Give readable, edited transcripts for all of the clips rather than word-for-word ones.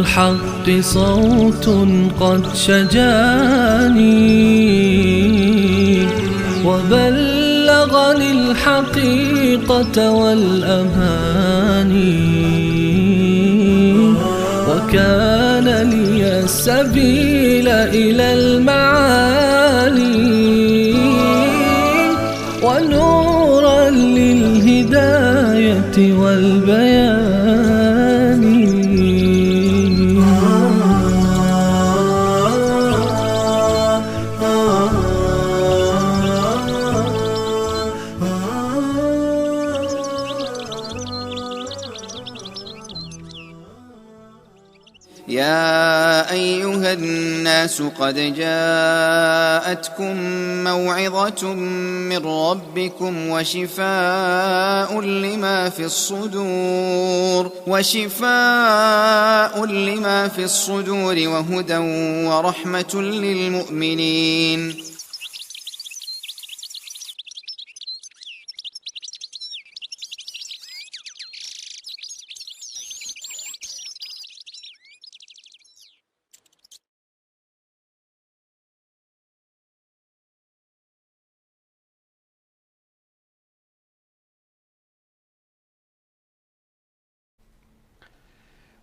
الحق صوت قد شجاني وبلغني الحقيقة والأماني وكان لي السبيل إلى المعالي ونورا للهداية والبيان. يا أيها الناس قد جاءتكم موعظة من ربكم وشفاء لما في الصدور وهدى ورحمة للمؤمنين.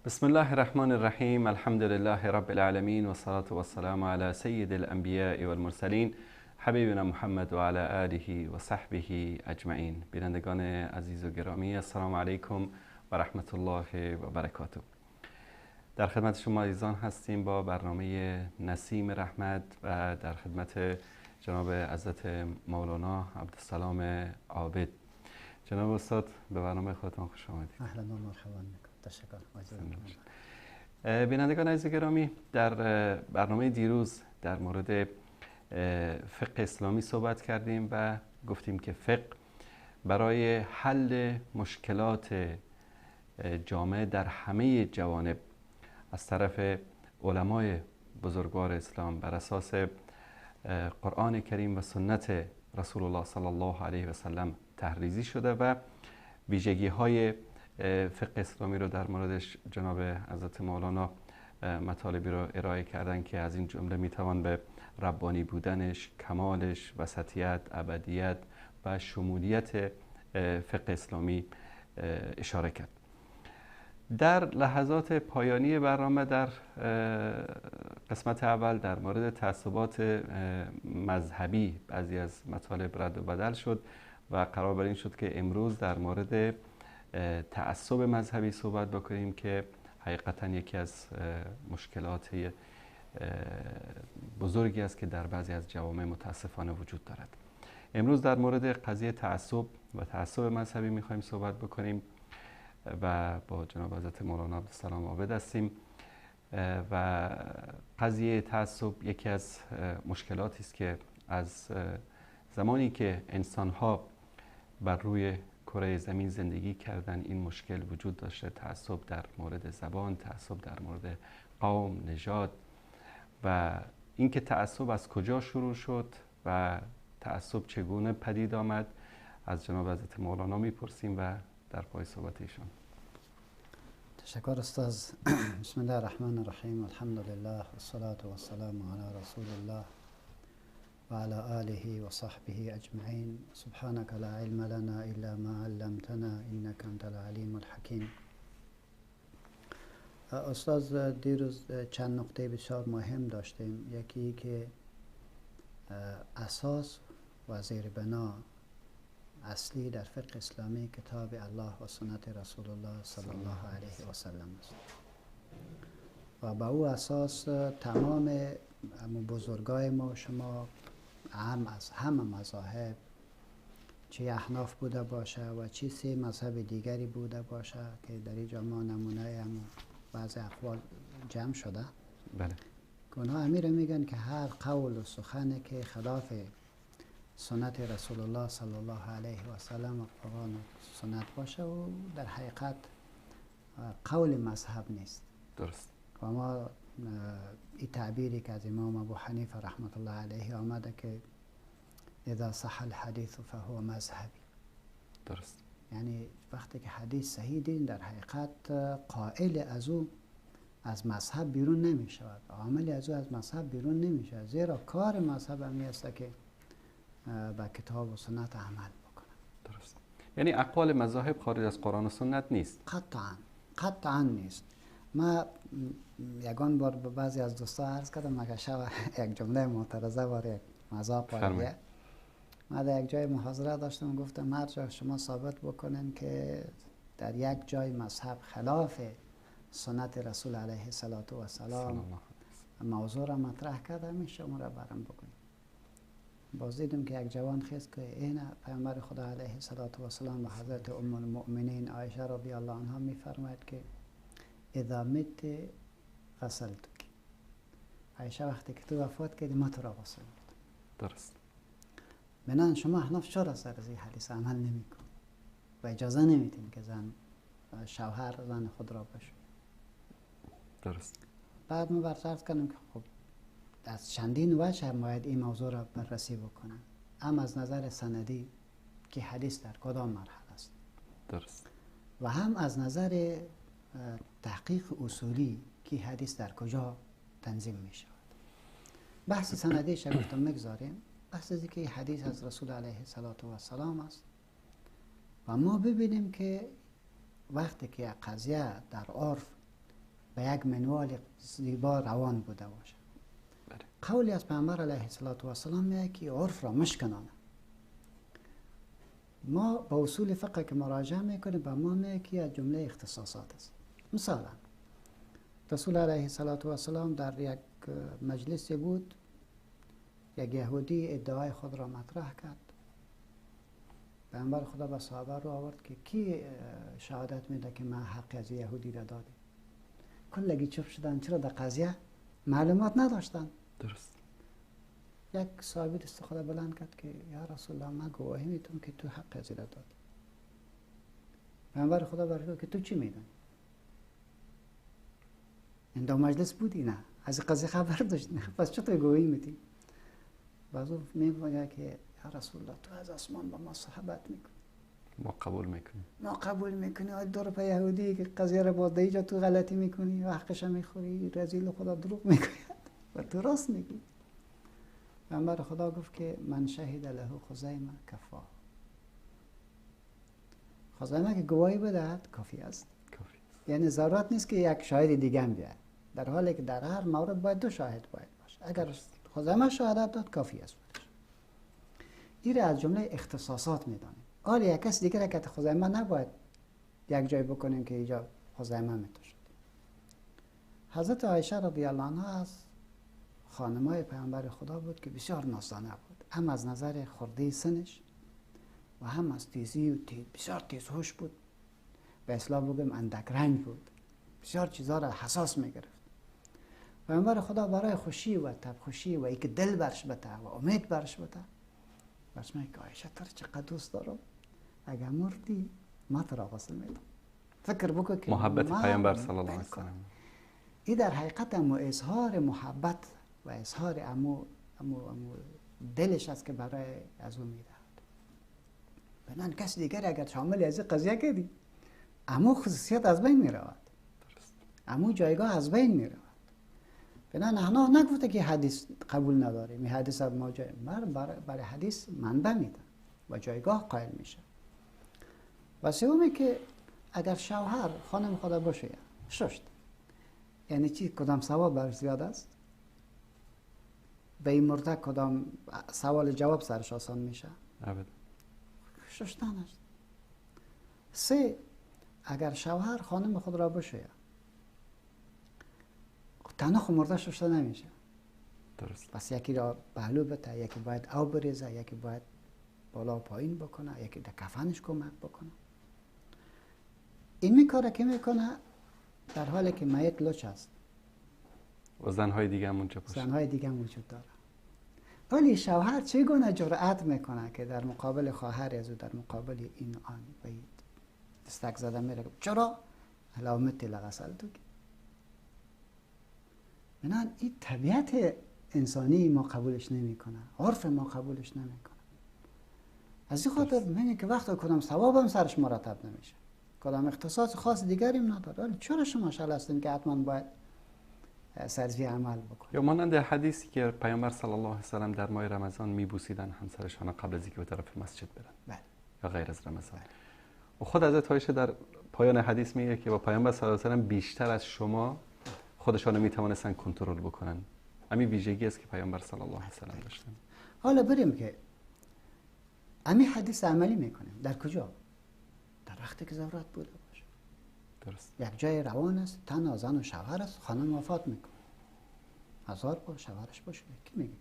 بسم الله الرحمن الرحیم. الحمد لله رب العالمین و الصلاة والسلام علی سید الانبیاء والمرسلین حبیبنا محمد و علی آله و صحبه اجمعین. بینندگان عزیز و گرامی، السلام علیکم و رحمت الله و برکاته. در خدمت شما عزیزان هستیم با برنامه نسیم رحمت و در خدمت جناب حضرت مولانا عبدالسلام عابد. جناب استاد، به برنامه خودتان خوش آمدید. اهلا و مرحبا. تشکر. بینندگان عزیز گرامی، در برنامه دیروز در مورد فقه اسلامی صحبت کردیم و گفتیم که فقه برای حل مشکلات جامعه در همه جوانب از طرف علمای بزرگوار اسلام بر اساس قرآن کریم و سنت رسول الله صلی الله علیه و سلم تحریزی شده و ویژگی های فقه اسلامی رو در موردش جناب حضرت مولانا مطالبی رو ارائه کردن که از این جمله میتوان به ربانی بودنش، کمالش، وسطیت، ابدیت و شمولیت فقه اسلامی اشاره کرد. در لحظات پایانی برنامه در قسمت اول در مورد تعصبات مذهبی بعضی از مطالب رد و بدل شد و قرار بر این شد که امروز در مورد تعصب مذهبی صحبت بکنیم که حقیقتا یکی از مشکلات بزرگی است که در بعضی از جوامع متاسفانه وجود دارد. امروز در مورد قضیه تعصب و تعصب مذهبی میخوایم صحبت بکنیم و با جناب حضرت مولانا عبدالسلام عابد هستیم. و قضیه تعصب یکی از مشکلاتی است که از زمانی که انسان‌ها بر روی کره زمین زندگی کردن این مشکل وجود داشته. تعصب در مورد زبان، تعصب در مورد قوم، نژاد و اینکه تعصب از کجا شروع شد و تعصب چگونه پدید آمد از جناب حضرت مولانا میپرسیم و در پای صحبت ایشان. تشکر استاد. بسم الله الرحمن الرحیم. الحمد لله والصلاة والسلام علی رسول الله وعلى آله وصحبه أجمعين. سبحانك لا علم لنا إلا ما علمتنا إنك أنت العليم الحكيم. استاد، دیروز چند نقطه بسیار مهم داشتیم. یکی که اساس و زیربنا اصلی در فقه اسلامی کتاب الله و سنت رسول الله صلی الله علیه و سلم است و با او اساس تمام بزرگای ما شما هم از همه مذاهب، چه احناف بوده باشه و چه سه مذهب دیگری بوده باشه که در اینجا ما نمونه هم بعض اقوال جمع شده. بله. که اونها امیر میگن که هر قول و سخنی که خلاف سنت رسول الله صلی الله علیه و سلم و قرآن و سنت باشه و در حقیقت قول مذهب نیست. درست. و ما این تعبیری که از امام ابو حنیفه رحمت الله علیه آمده که اذا صح الحدیث فهو مذهبی. درست. یعنی وقتی که حدیث صحیح دین در حقیقت قائل از او از مذهب بیرون نمی شود، عاملی از او از مذهب بیرون نمی شود، زیرا کار مذهب همی است که به کتاب و سنت عمل بکنه. درست. یعنی اقوال مذاهب خارج از قرآن و سنت نیست؟ قطعا نیست. ما یگان بار به بعضی از دوستا عرض کردم، مگر شب یک جمله معترضه بار یک مذهب پایه. ما در یک جای محاضره داشتم، گفتم هر جا شما ثابت بکنین که در یک جای مذهب خلاف سنت رسول علیه الصلاة والسلام موضوع را مطرح کرده، می شما را برم بکنیم. باز دیدم که یک جوان خیست که این پیامبر خدا علیه الصلاة والسلام و حضرت ام المؤمنین عایشه رضی الله عنها میفرماید که اذا مت غسلتک، عایشه وقتی که تو وفات کردی ما تو را غسل میدم. درست. بنان شما احناف چرا سر از این حدیث عمل نمیکنید و اجازه نمیدین که زن شوهر زن خود را بشوید؟ درست. بعد ما برطرف کردم که خب از چندین وجه هم باید این موضوع را بررسی بکنن، هم از نظر سندی که حدیث در کدام مرحله است، درست، و هم از نظر تحقیق اصولی که حدیث در کجا تنظیم می شود. بحث سندیش گفتم میگذاریم، بحث از که حدیث از رسول علیه الصلاة والسلام است و ما ببینیم که وقتی که قضیه در عرف به یک منوال زیبا روان بوده باشه، قولی از پیامبر علیه الصلاة والسلام میگه که عرف را مشکنانه. ما با اصول فقه که مراجعه میکنیم به ما میگه که از جمله اختصاصات است. مثلا رسول علیه الصلاة والسلام در یک مجلس بود، یک یهودی ادعای خود را مطرح کرد. پیامبر خدا به صحابه رو آورد که کی شهادت میده که من حق از یهودی را دادم؟ کلگی چپ شدن، چرا در قضیه معلومات نداشتن. درست. یک صحابی دست خدا بلند کرد که یا رسول الله من گواهی میتونم که تو حق از را دادی. پیامبر خدا برش گفت که تو چی میدانی؟ این در مجلس بودی نه؟ از قضیه خبر داشتی نه؟ پس چطور گواهی میدی؟ باز او میگه که یا رسول الله تو از آسمان با ما صحبت میکنی، ما قبول میکنیم، ما قبول میکنی. دور پا یهودی که قضیه رو با دیجا تو غلطی میکنی و حقش میخوری، رذیل خدا دروغ میگوید و تو راست میگی. پیامبر خدا گفت که من شهد له خزیمه کفا، خزیمه که گواهی بدهد کافی است. کافی است. یعنی ضرورت نیست که یک شاهد دیگه هم بیاید، در حالی که در هر مورد باید دو شاهد باید باشه. اگر خزیمه شهادت داد کافی است. این را از جمله اختصاصات میدانیم. آره یک کس دیگر که خزیمه نباید یک جای بکنیم که اینجا خزیمه میتوشد. حضرت عایشه رضی الله عنها از خانمای پیامبر خدا بود که بسیار نازدانه بود، هم از نظر خرده سنش و هم از تیزی و بسیار تیزهوش بود، به اصطلاح بگم اندک رنگ بود، بسیار چیزها را حساس میگرفت. پیامبر خدا برای خوشی و تبخوشی و اینکه دل برش بته و امید برش بته، برش میگه که عایشه تو چقدر دوست دارم، اگر مردی ما تو را غسل میدم. فکر بکن که محبت پیامبر صلی الله علیه و سلم، این در حقیقت امو اظهار محبت و اظهار امو دلش است که برای از او میدهد. بنان کس دیگر اگر شامل از این قضیه کردی، امو خصوصیت از بین میرود، امو جایگاه از بین میرود. بنان احناف نگفته که حدیث قبول نداریم، این حدیث ما جای برای حدیث منبع میده و جایگاه قائل میشه. و سومی که اگر شوهر خانم خدا باشه ششت، یعنی چی؟ کدام ثواب برش زیاد است؟ به این مرده کدام سوال جواب سرش آسان میشه؟ ابدا. ششتن است. سه، اگر شوهر خانم خود را بشوید، تنها مرده ششته نمیشه. درست. پس یکی را پهلو بده، یکی باید آب بریزه، یکی باید بالا و پایین بکنه، یکی در کفنش کمک بکنه. این میکاره که میکنه در حالی که میت لچ است و زنهای دیگه هم اونجا باشه، زنهای دیگه هم وجود داره. ولی شوهر چگونه جرأت میکنه که در مقابل خواهر از او، در مقابل این آن و دستک زده میره؟ چرا؟ علامت لغسل تو. بنابراین این طبیعت انسانی ما قبولش نمیکنه، عرف ما قبولش نمیکنه. از این خاطر میگه که وقتی کدام ثوابم سرش مرتب نمیشه، کدام اختصاص خاص دیگریم نداره. ولی چرا شما شل هستین که حتما باید سرزی عمل بکنه. یا مانند حدیثی که پیامبر صلی الله علیه و سلم در ماه رمضان میبوسیدن همسرشان قبل از اینکه به طرف مسجد برن. بله. یا غیر از رمضان. بله. و خود حضرت عایشه در پایان حدیث میگه که با پیامبر صلی الله علیه و سلم بیشتر از شما خودشان میتوانستن کنترل بکنن. همین ویژگی است که پیامبر صلی الله علیه و سلم داشتن. حالا بریم که همین حدیث عملی میکنیم. در کجا؟ در وقتی که ضرورت بوده باشه. درست. یک جای روان است، تنها زن و شوهر است، خانم وفات میکنه. هزار با شوهرش باشه، کی میگه؟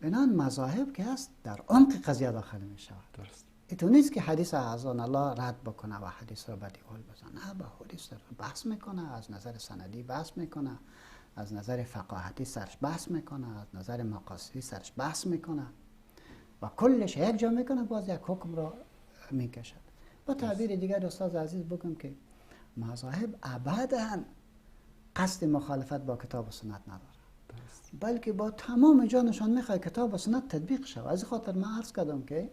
بنان مذاهب که هست در عمق قضیه داخل میشود. درست. ایتو نیست که حدیث از آن الله رد بکنه و حدیث را به دیوال بزنه. نه، با حدیث را بحث میکنه، از نظر سندی بحث میکنه، از نظر فقاهتی سرش بحث میکنه، از نظر مقاصدی سرش بحث میکنه و کلش یک جا میکنه، باز یک حکم را میکشد. با تعبیر دیگر استاد عزیز بگم که مذاهب ابدا قصد مخالفت با کتاب و سنت نداره، بلکه با تمام جانشان میخواد کتاب و سنت تطبیق شود. از خاطر من عرض کردم که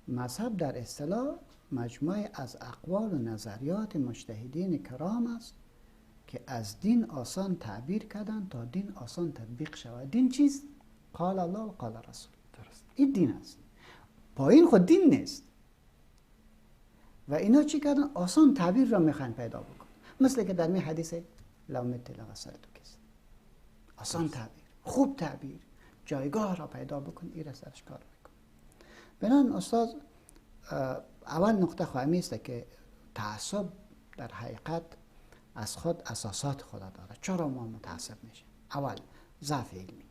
مذهب در اصطلاح مجموعه از اقوال و نظریات مجتهدین کرام است که از دین آسان تعبیر کردن تا دین آسان تطبیق شود. دین چیست؟ قال الله و قال رسول. درست. این دین است. پایین خود دین نیست. و اینا چی کردن؟ آسان تعبیر را میخوان پیدا بکن. مثل که در می حدیث لو مت لغسلتک است. آسان تعبیر، خوب تعبیر، جایگاه را پیدا بکن، این را سرش کار میکن. بنان استاد اول نقطه خواهمی است که تعصب در حقیقت از خود اساسات خدا داره. چرا ما متعصب میشیم؟ اول ضعف علمی.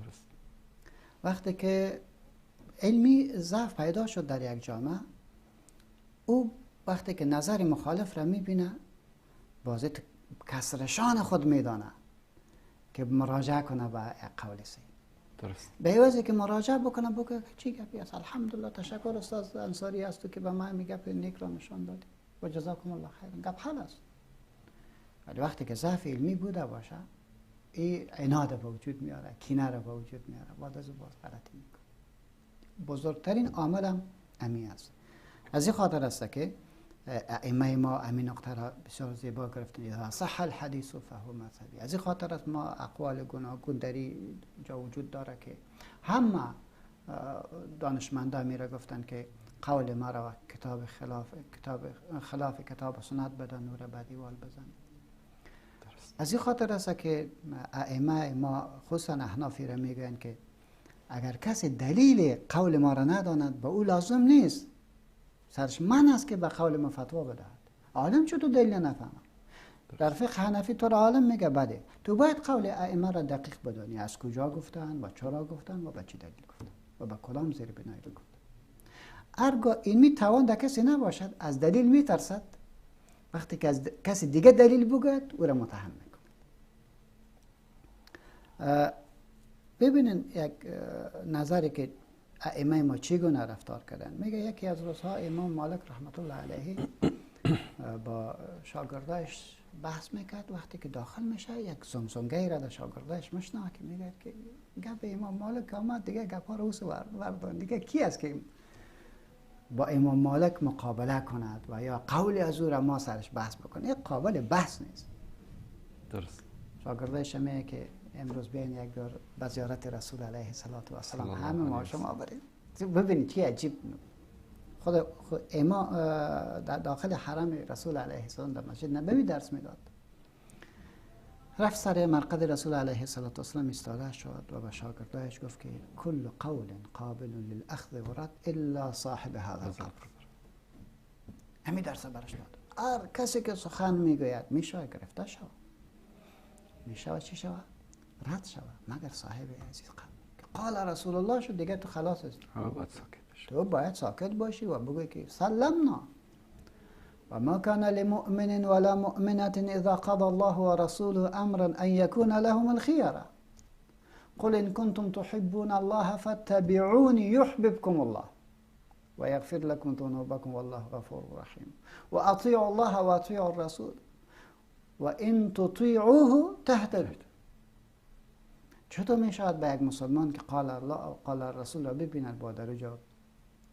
درست. وقتی که علمی ضعف پیدا شد در یک جامعه، او وقتی که نظر مخالف را میبینه بازی کسرشان خود میدانه که مراجعه کنه به قول سی. درست. به عوضی که مراجعه بکنه بگه چی گپی است، الحمدلله تشکر استاد انصاری از تو که به من گپ نیک را نشان دادی و جزاکم الله خیرا، گپ حل است. ولی وقتی که ضعف علمی بوده باشه، این عناد به وجود میاره، کینه را به وجود میاره، بعد از باز غلطی میکنه. بزرگترین عامل هم امی است. از این خاطر است که ائمه ما همین نقطه را بسیار زیبا گرفتن، اذا صح الحدیث فهو مذهبی. از این خاطر است ما اقوال گوناگون در اینجا وجود داره که همه دانشمندا میره گفتن که قول ما را کتاب خلاف کتاب و سنت بدن و را به دیوال بزن. از این خاطر است که ائمه ما خصوصا احنافی را میگویند که اگر کسی دلیل قول ما را نداند به او لازم نیست، سرش من است که به قول ما فتوا بدهد. عالم چطور دلیل نفهمه؟ در فقه حنفی تو را عالم میگه بده، تو باید قول ائمه را دقیق بدانی، از کجا گفتن و چرا گفتن و به چه دلیل گفتن و به کدام زیر بنایی گفتن. ارگاه این می توان در کسی نباشد، از دلیل میترسد، وقتی که از کسی دیگه دلیل بگوید او را متهم میکند. ببینین یک نظری که ائمه ما چگونه رفتار کردن. میگه یکی از روزها امام مالک رحمت الله علیه با شاگردایش بحث میکرد. وقتی که داخل میشه یک زمزمگی را در شاگردایش میشنوه که میگه که گپ امام مالک آمد، دیگه گپ ها رو اوس وردان، دیگه کی است که با امام مالک مقابله کند و یا قولی از او را ما سرش بحث بکنه؟ یک قابل بحث نیست. درست. شاگردایش میگه که امروز بیاین یک دور به زیارت رسول علیه الصلاة والسلام همه ما شما بریم. ببینید چی عجیب. خود امام در داخل حرم رسول علیه السلام در مسجد نبوی درس میداد. رفت سر مرقد رسول علیه الصلاة والسلام ایستاده شد و به شاگردایش گفت که کل قول قابل للاخذ و رد الا صاحب هذا القبر. همین درس برش داد. هر کسی که سخن میگوید میشود گرفته شود، میشود چی شود؟ رد شود، مگر صاحب عزیز قبر. قال رسول الله شد دیگه تو خلاص است. باید ساکت باشی. تو باید ساکت باشی و بگوی که سلمنا و ما كان لمؤمن ولا مؤمنة اذا قضى الله ورسوله امرا ان يكون لهم الخيرة قل ان كنتم تحبون الله فاتبعوني يحببكم الله ويغفر لكم ذنوبكم والله غفور رحيم واطيعوا الله واطيعوا الرسول وان تطيعوه تهتدوا. چطور می شود به یک مسلمان که قال الله و قال الرسول را ببیند با در جا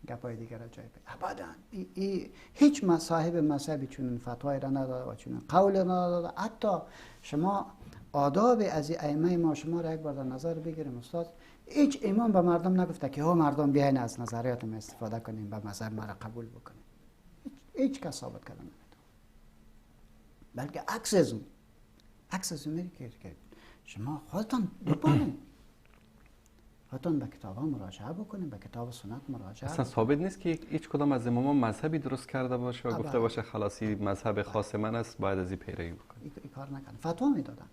گپای دیگر را جای بده. ابدا هیچ صاحب مذهبی چنین فتوایی را نداده و چنین قول را نداده. حتی شما آداب از ائمه ما شما را یک بار در نظر بگیریم استاد، هیچ امام به مردم نگفته که ها مردم بیاین از نظریات ما استفاده کنیم و مذهب ما را قبول بکنیم. هیچ کس ثابت کرده نمیتونه، بلکه عکس از اون، عکس از اون که شما خودتان بپانید، خودتان به کتاب ها مراجعه بکنید، به کتاب سنت مراجعه. اصلا ثابت نیست که هیچ کدام از امامان مذهبی درست کرده باشه و گفته باشه خلاصی مذهب خاص من است، باید از این پیروی بکنید. این کار نکردن، فتوا میدادن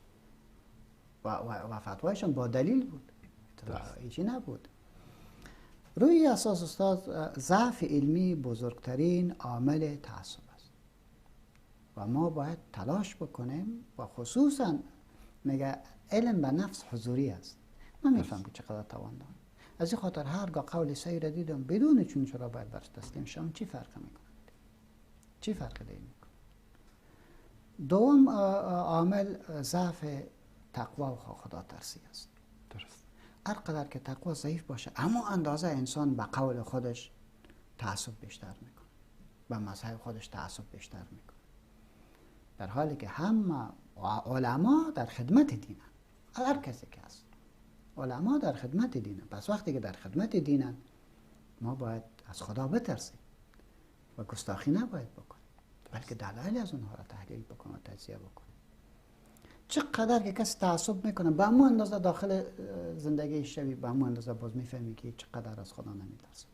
و فتوایشان با دلیل بود، هیچی نبود. روی اساس استاد ضعف علمی بزرگترین عامل تعصب است و ما باید تلاش بکنیم و خصوصا میگه علم به نفس حضوری است. من میفهم که چقدر توان دارم، از این خاطر هرگاه قول صحیح را دیدم بدون چون چرا باید برش تسلیم شم. چی فرق میکنه؟ چی فرق دیگه میکنه؟ دوم عامل ضعف تقوا و خدا ترسی است. درست. هر قدر که تقوا ضعیف باشه اما اندازه انسان به قول خودش تعصب بیشتر میکنه، به مذهب خودش تعصب بیشتر میکنه، در حالی که همه علما در خدمت دینن، هر کسی که هست علما در خدمت دینن. پس وقتی که در خدمت دینن ما باید از خدا بترسیم و گستاخی نباید بکنیم، بلکه دلایل از اونها را تحلیل بکنیم و تجزیه بکنیم. چقدر که کسی تعصب میکنه به همون اندازه داخل زندگی شوی، به همون اندازه باز میفهمی که چقدر از خدا نمیترسه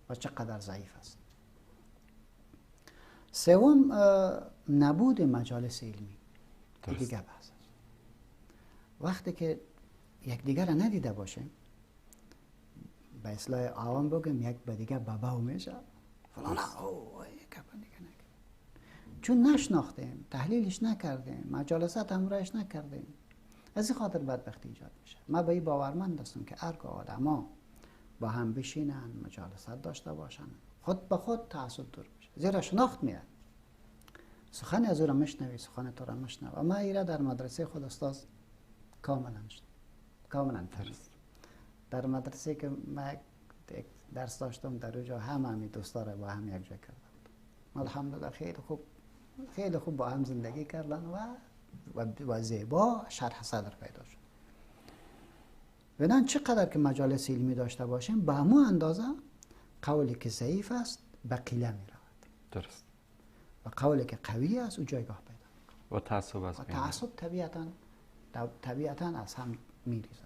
و چقدر ضعیف است. سوم نبود مجالس علمی دیگه بحث است. وقتی که یکدیگر را ندیده باشیم، به اصطلاح عوام بگم یک به دیگه باباو میشه فلان، اوه یک به دیگه نکرد، چون نشناختیم، تحلیلش نکردیم، مجالست همراهش نکردیم، از این خاطر بدبختی ایجاد میشه. من به این باورمند هستم که هرگاه آدما با هم بشینن، مجالست داشته باشن، خود به خود تعصب دور میشه، زیرا شناخت میاد. سخن از او را میشنوی، سخن تو را میشنوی. و من ایره در مدرسه خود استاد کاملا درست. در مدرسه که من یک درس داشتم در اونجا همه دوستا را با هم یک جا کردم. الحمدلله خیلی خوب با هم زندگی کردن و زیبا شرح صدر پیدا شد. بنان چقدر که مجالس علمی داشته باشیم به همون اندازه قولی که ضعیف است به قیله می رود. درست. و قولی که قوی است او جایگاه پیدا میکنه. و تعصب از و تعصب طبیعتاً از هم میریزد.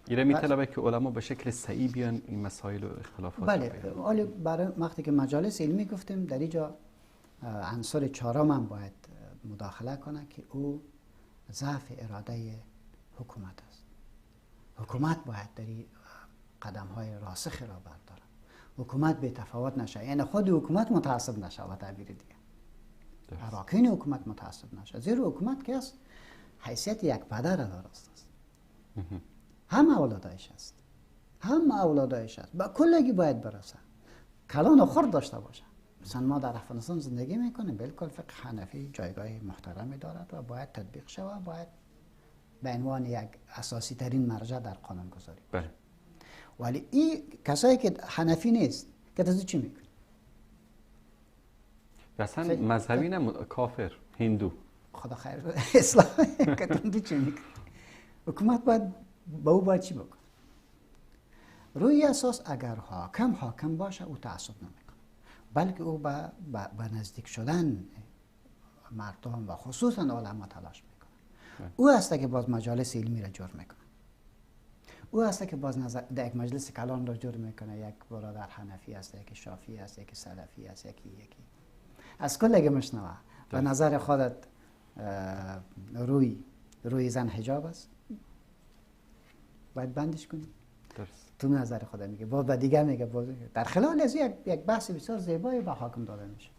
ایره میطلبه که علما به شکل صحیح بیان این مسائل و اختلافات. بله، ولی برای وقتی که مجالس علمی گفتیم در اینجا عنصر چهارم هم باید مداخله کنه که او ضعف اراده حکومت است. حکومت باید در این قدم های راسخ را برداره. حکومت به تفاوت نشه، یعنی خود حکومت متعصب نشه و تعبیر دیگه. اراکین حکومت متعصب نشه، زیرا حکومت که است حیثیت یک پدر داره است. هم اولادایش است، هم اولادایش است، با کلگی باید برسه، کلان و خرد داشته باشه. مثلا ما در افغانستان زندگی میکنیم، بالکل فقه حنفی جایگاه محترمی دارد و باید تطبیق شود، باید به عنوان یک اساسی ترین مرجع در قانون گذاری. بله. ولی این کسایی که حنفی نیست که تازه چی میکنه؟ اصلا مذهبی نه، کافر، هندو. خدا خیر اسلام که تو چی میکنه؟ حکومت باید با او باید چی بکنه؟ روی اساس اگر حاکم باشه او تعصب نمیکنه، بلکه او به نزدیک شدن مردم و خصوصا علما تلاش میکنه. او هست که باز مجالس علمی را جور میکنه، او هست که باز نظر در یک مجلس کلان را جور میکنه. یک برادر حنفی است، یکی شافعی است، یکی سلفی است، یکی از کل مشنوه. به نظر خودت روی زن حجاب است، باید بندش کنی. درست. تو نظر خدا میگه، باز به دیگه میگه، باز در خلال از یک بحث بسیار زیبایی به حاکم داده میشه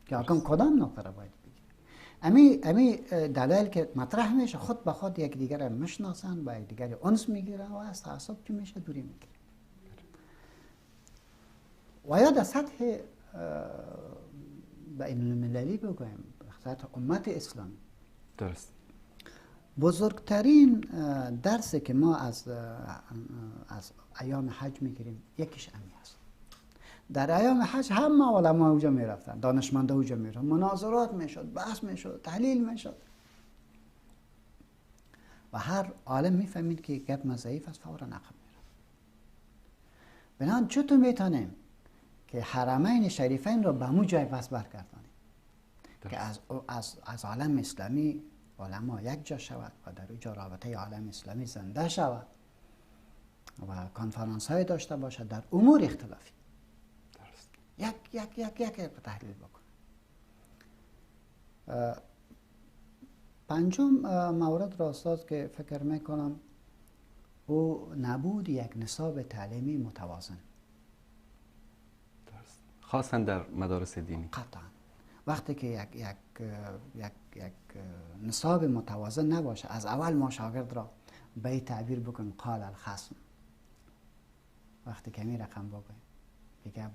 که حاکم کدام نقطه را باید بگیره. امی دلایل که مطرح میشه خود به خود یکدیگر را میشناسن، با یکدیگر انس میگیرن و از تعصب که میشه دوری میگیره. و یا در سطح بین المللی بگویم، سطح امت اسلامی. درست. بزرگترین درسی که ما از ایام حج میگیریم یکیش امی است. در ایام حج همه علما اونجا میرفتن، دانشمندا اونجا میرفتن، مناظرات میشد، بحث میشد، تحلیل میشد و هر عالم میفهمید که گپ ما ضعیف است، فورا عقب میرفت. بنابراین چطور میتونیم که حرمین شریفین را به مو جای پس برگردانیم که از عالم اسلامی علما یک جا شود و در اونجا رابطه عالم اسلامی زنده شود و کنفرانس های داشته باشد در امور اختلافی. درست. یک یک یک یک تحلیل بکنه. پنجم مورد را استاد که فکر میکنم او نبود یک نصاب تعلیمی متوازن. درست. خاصا در مدارس دینی. قطعا وقتی که یک یک یک یک نصاب متوازن نباشه، از اول ما شاگرد را به تعبیر بکنیم قال الخصم، وقتی که می رقم بگویم دیگه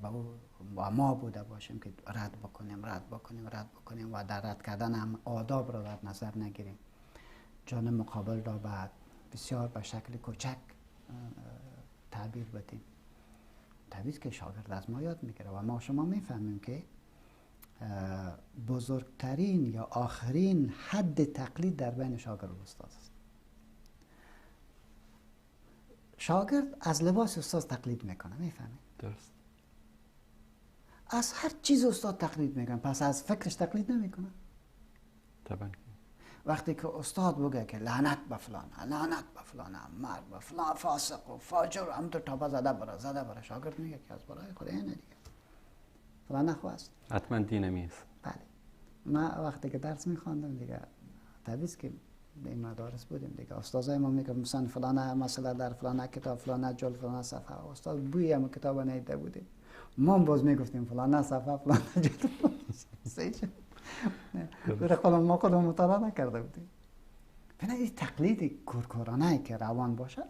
با ما بوده باشیم که رد بکنیم رد بکنیم رد بکنیم و در رد کردن هم آداب را در نظر نگیریم، جانب مقابل را بعد بسیار به شکل کوچک تعبیر بدیم. طبیعی که شاگرد از ما یاد میگیره و ما شما میفهمیم که بزرگترین یا آخرین حد تقلید در بین شاگرد و استاد است. شاگرد از لباس استاد تقلید میکنه، میفهمید؟ درست. از هر چیز استاد تقلید میکنه، پس از فکرش تقلید نمیکنه. طبعا. وقتی که استاد بگه که لعنت به فلان، لعنت به فلان، مرد به فلان، فاسق و فاجر، همونطور تابه زده بره زده بره، شاگرد میگه که از برای خود اینه دیگه، فلان نخواست، حتما دینمی است. بله. ما وقتی که درس میخواندم دیگه طبیعی که به این مدارس بودیم دیگه، استادای ما میگه مثلا فلان مسئله در فلان کتاب، فلان جلد، فلان صفحه، استاد بوی هم کتاب ندیده بودیم، ما باز میگفتیم فلان صفحه فلان جلد. صحیح شد. نه ما خودمون مطالعه نکرده بودیم. بنابراین این تقلید کورکورانه که روان باشه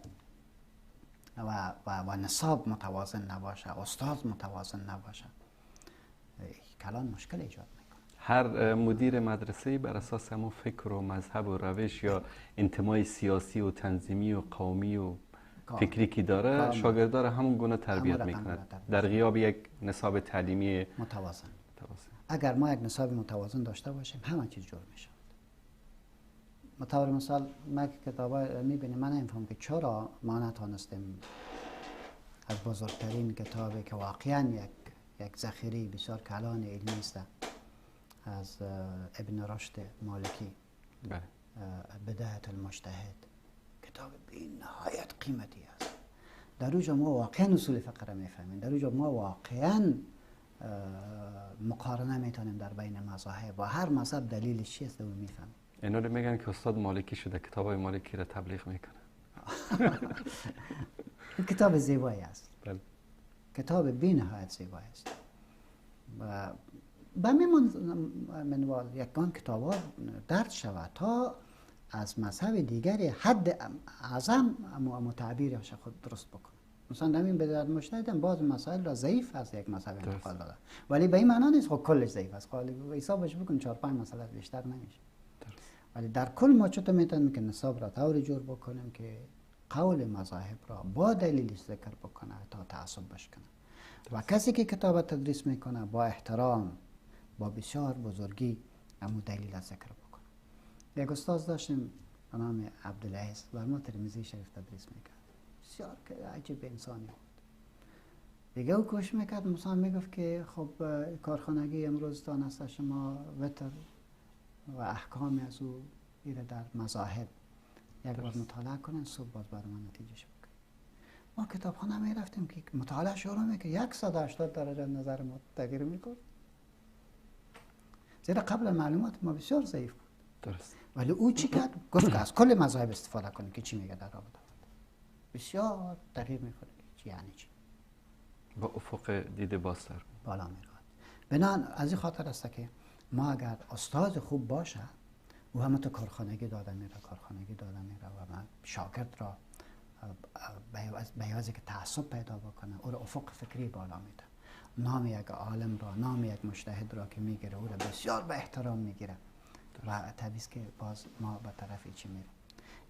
و نصاب متوازن نباشه، استاد متوازن نباشه، کلان مشکل ایجاد میکنه. هر مدیر مدرسه‌ای بر اساس همون فکر و مذهب و روش یا انتمای سیاسی و تنظیمی و قومی و فکری که داره شاگردان همون گونه تربیت میکند در غیاب یک نصاب تعلیمی متوازن. اگر ما یک نصاب متوازن داشته باشیم همه چیز جور میشه. مطور مثال ما که کتابا میبینیم، من نمیفهمم که چرا ما نتونستیم از بزرگترین کتابی که واقعا یک ذخیره بسیار کلان علمی است از ابن رشد مالکی، بله، بداية المجتهد، کتاب بی نهایت قیمتی است. در اوجا ما واقعا اصول فقه را میفهمیم، در اوجا ما واقعا مقارنه میتونیم در بین مذاهب و هر مذهب دلیلش چی است او میفهمیم. اینا رو میگن که استاد مالکی شده، کتاب مالکی را تبلیغ میکنه. کتاب زیبایی است. بله. کتاب بی نهایت زیبایی است. و به منوال یکان کتاب ها درد شود تا از مذهب دیگری حد اعظم متعبیرش خود درست بکنه. مثلا همین به درد مجتهد بعض مسائل را ضعیف از یک مذهب انتقال داده، ولی به این معنا نیست خب کلش ضعیف است. خب حسابش بکن 4-5 مسئله بیشتر نمیشه. ولی در کل ما چطور میتونیم که نصاب را طوری جور بکنیم که قول مذاهب را با دلیلش ذکر بکنه تا تعصب بشکنه و کسی که کتاب تدریس میکنه با احترام با بسیار بزرگی امو دلیل ذکر بکنه. یک استاد داشتیم به نام عبدالعزیز، بر ما ترمذی شریف تدریس میکرد. بسیار عجیب انسانی بود. دیگه او کوشش میکرد، مثلا میگفت که خب کارخانگی امروز تان است شما وتر و احکام از او ایره در مذاهب یک بار مطالعه کنن، صبح باز بر ما نتیجه بکنن. ما کتابخانه میرفتیم که مطالعه شروع میکرد 180 درجه نظر ما تغییر میکرد، زیرا قبل معلومات ما بسیار ضعیف بود. درست. ولی او چی کرد؟ گفت که از کل مذاهب استفاده کنیم که چی میگه در رابطه. بسیار دقیق میخوره چی یعنی چی. با افق دیده بازتر بالا میرود. بنابراین از این خاطر است که ما اگر استاد خوب باشه او هم تو کارخانگی داده میره، کارخانگی داده میره و من شاگرد را به عوض که تعصب پیدا بکنه او را افق فکری بالا میده. نام یک عالم را، نام یک مجتهد را که میگیره او را بسیار به احترام میگیره و طبیعی که باز ما به طرف چی میریم.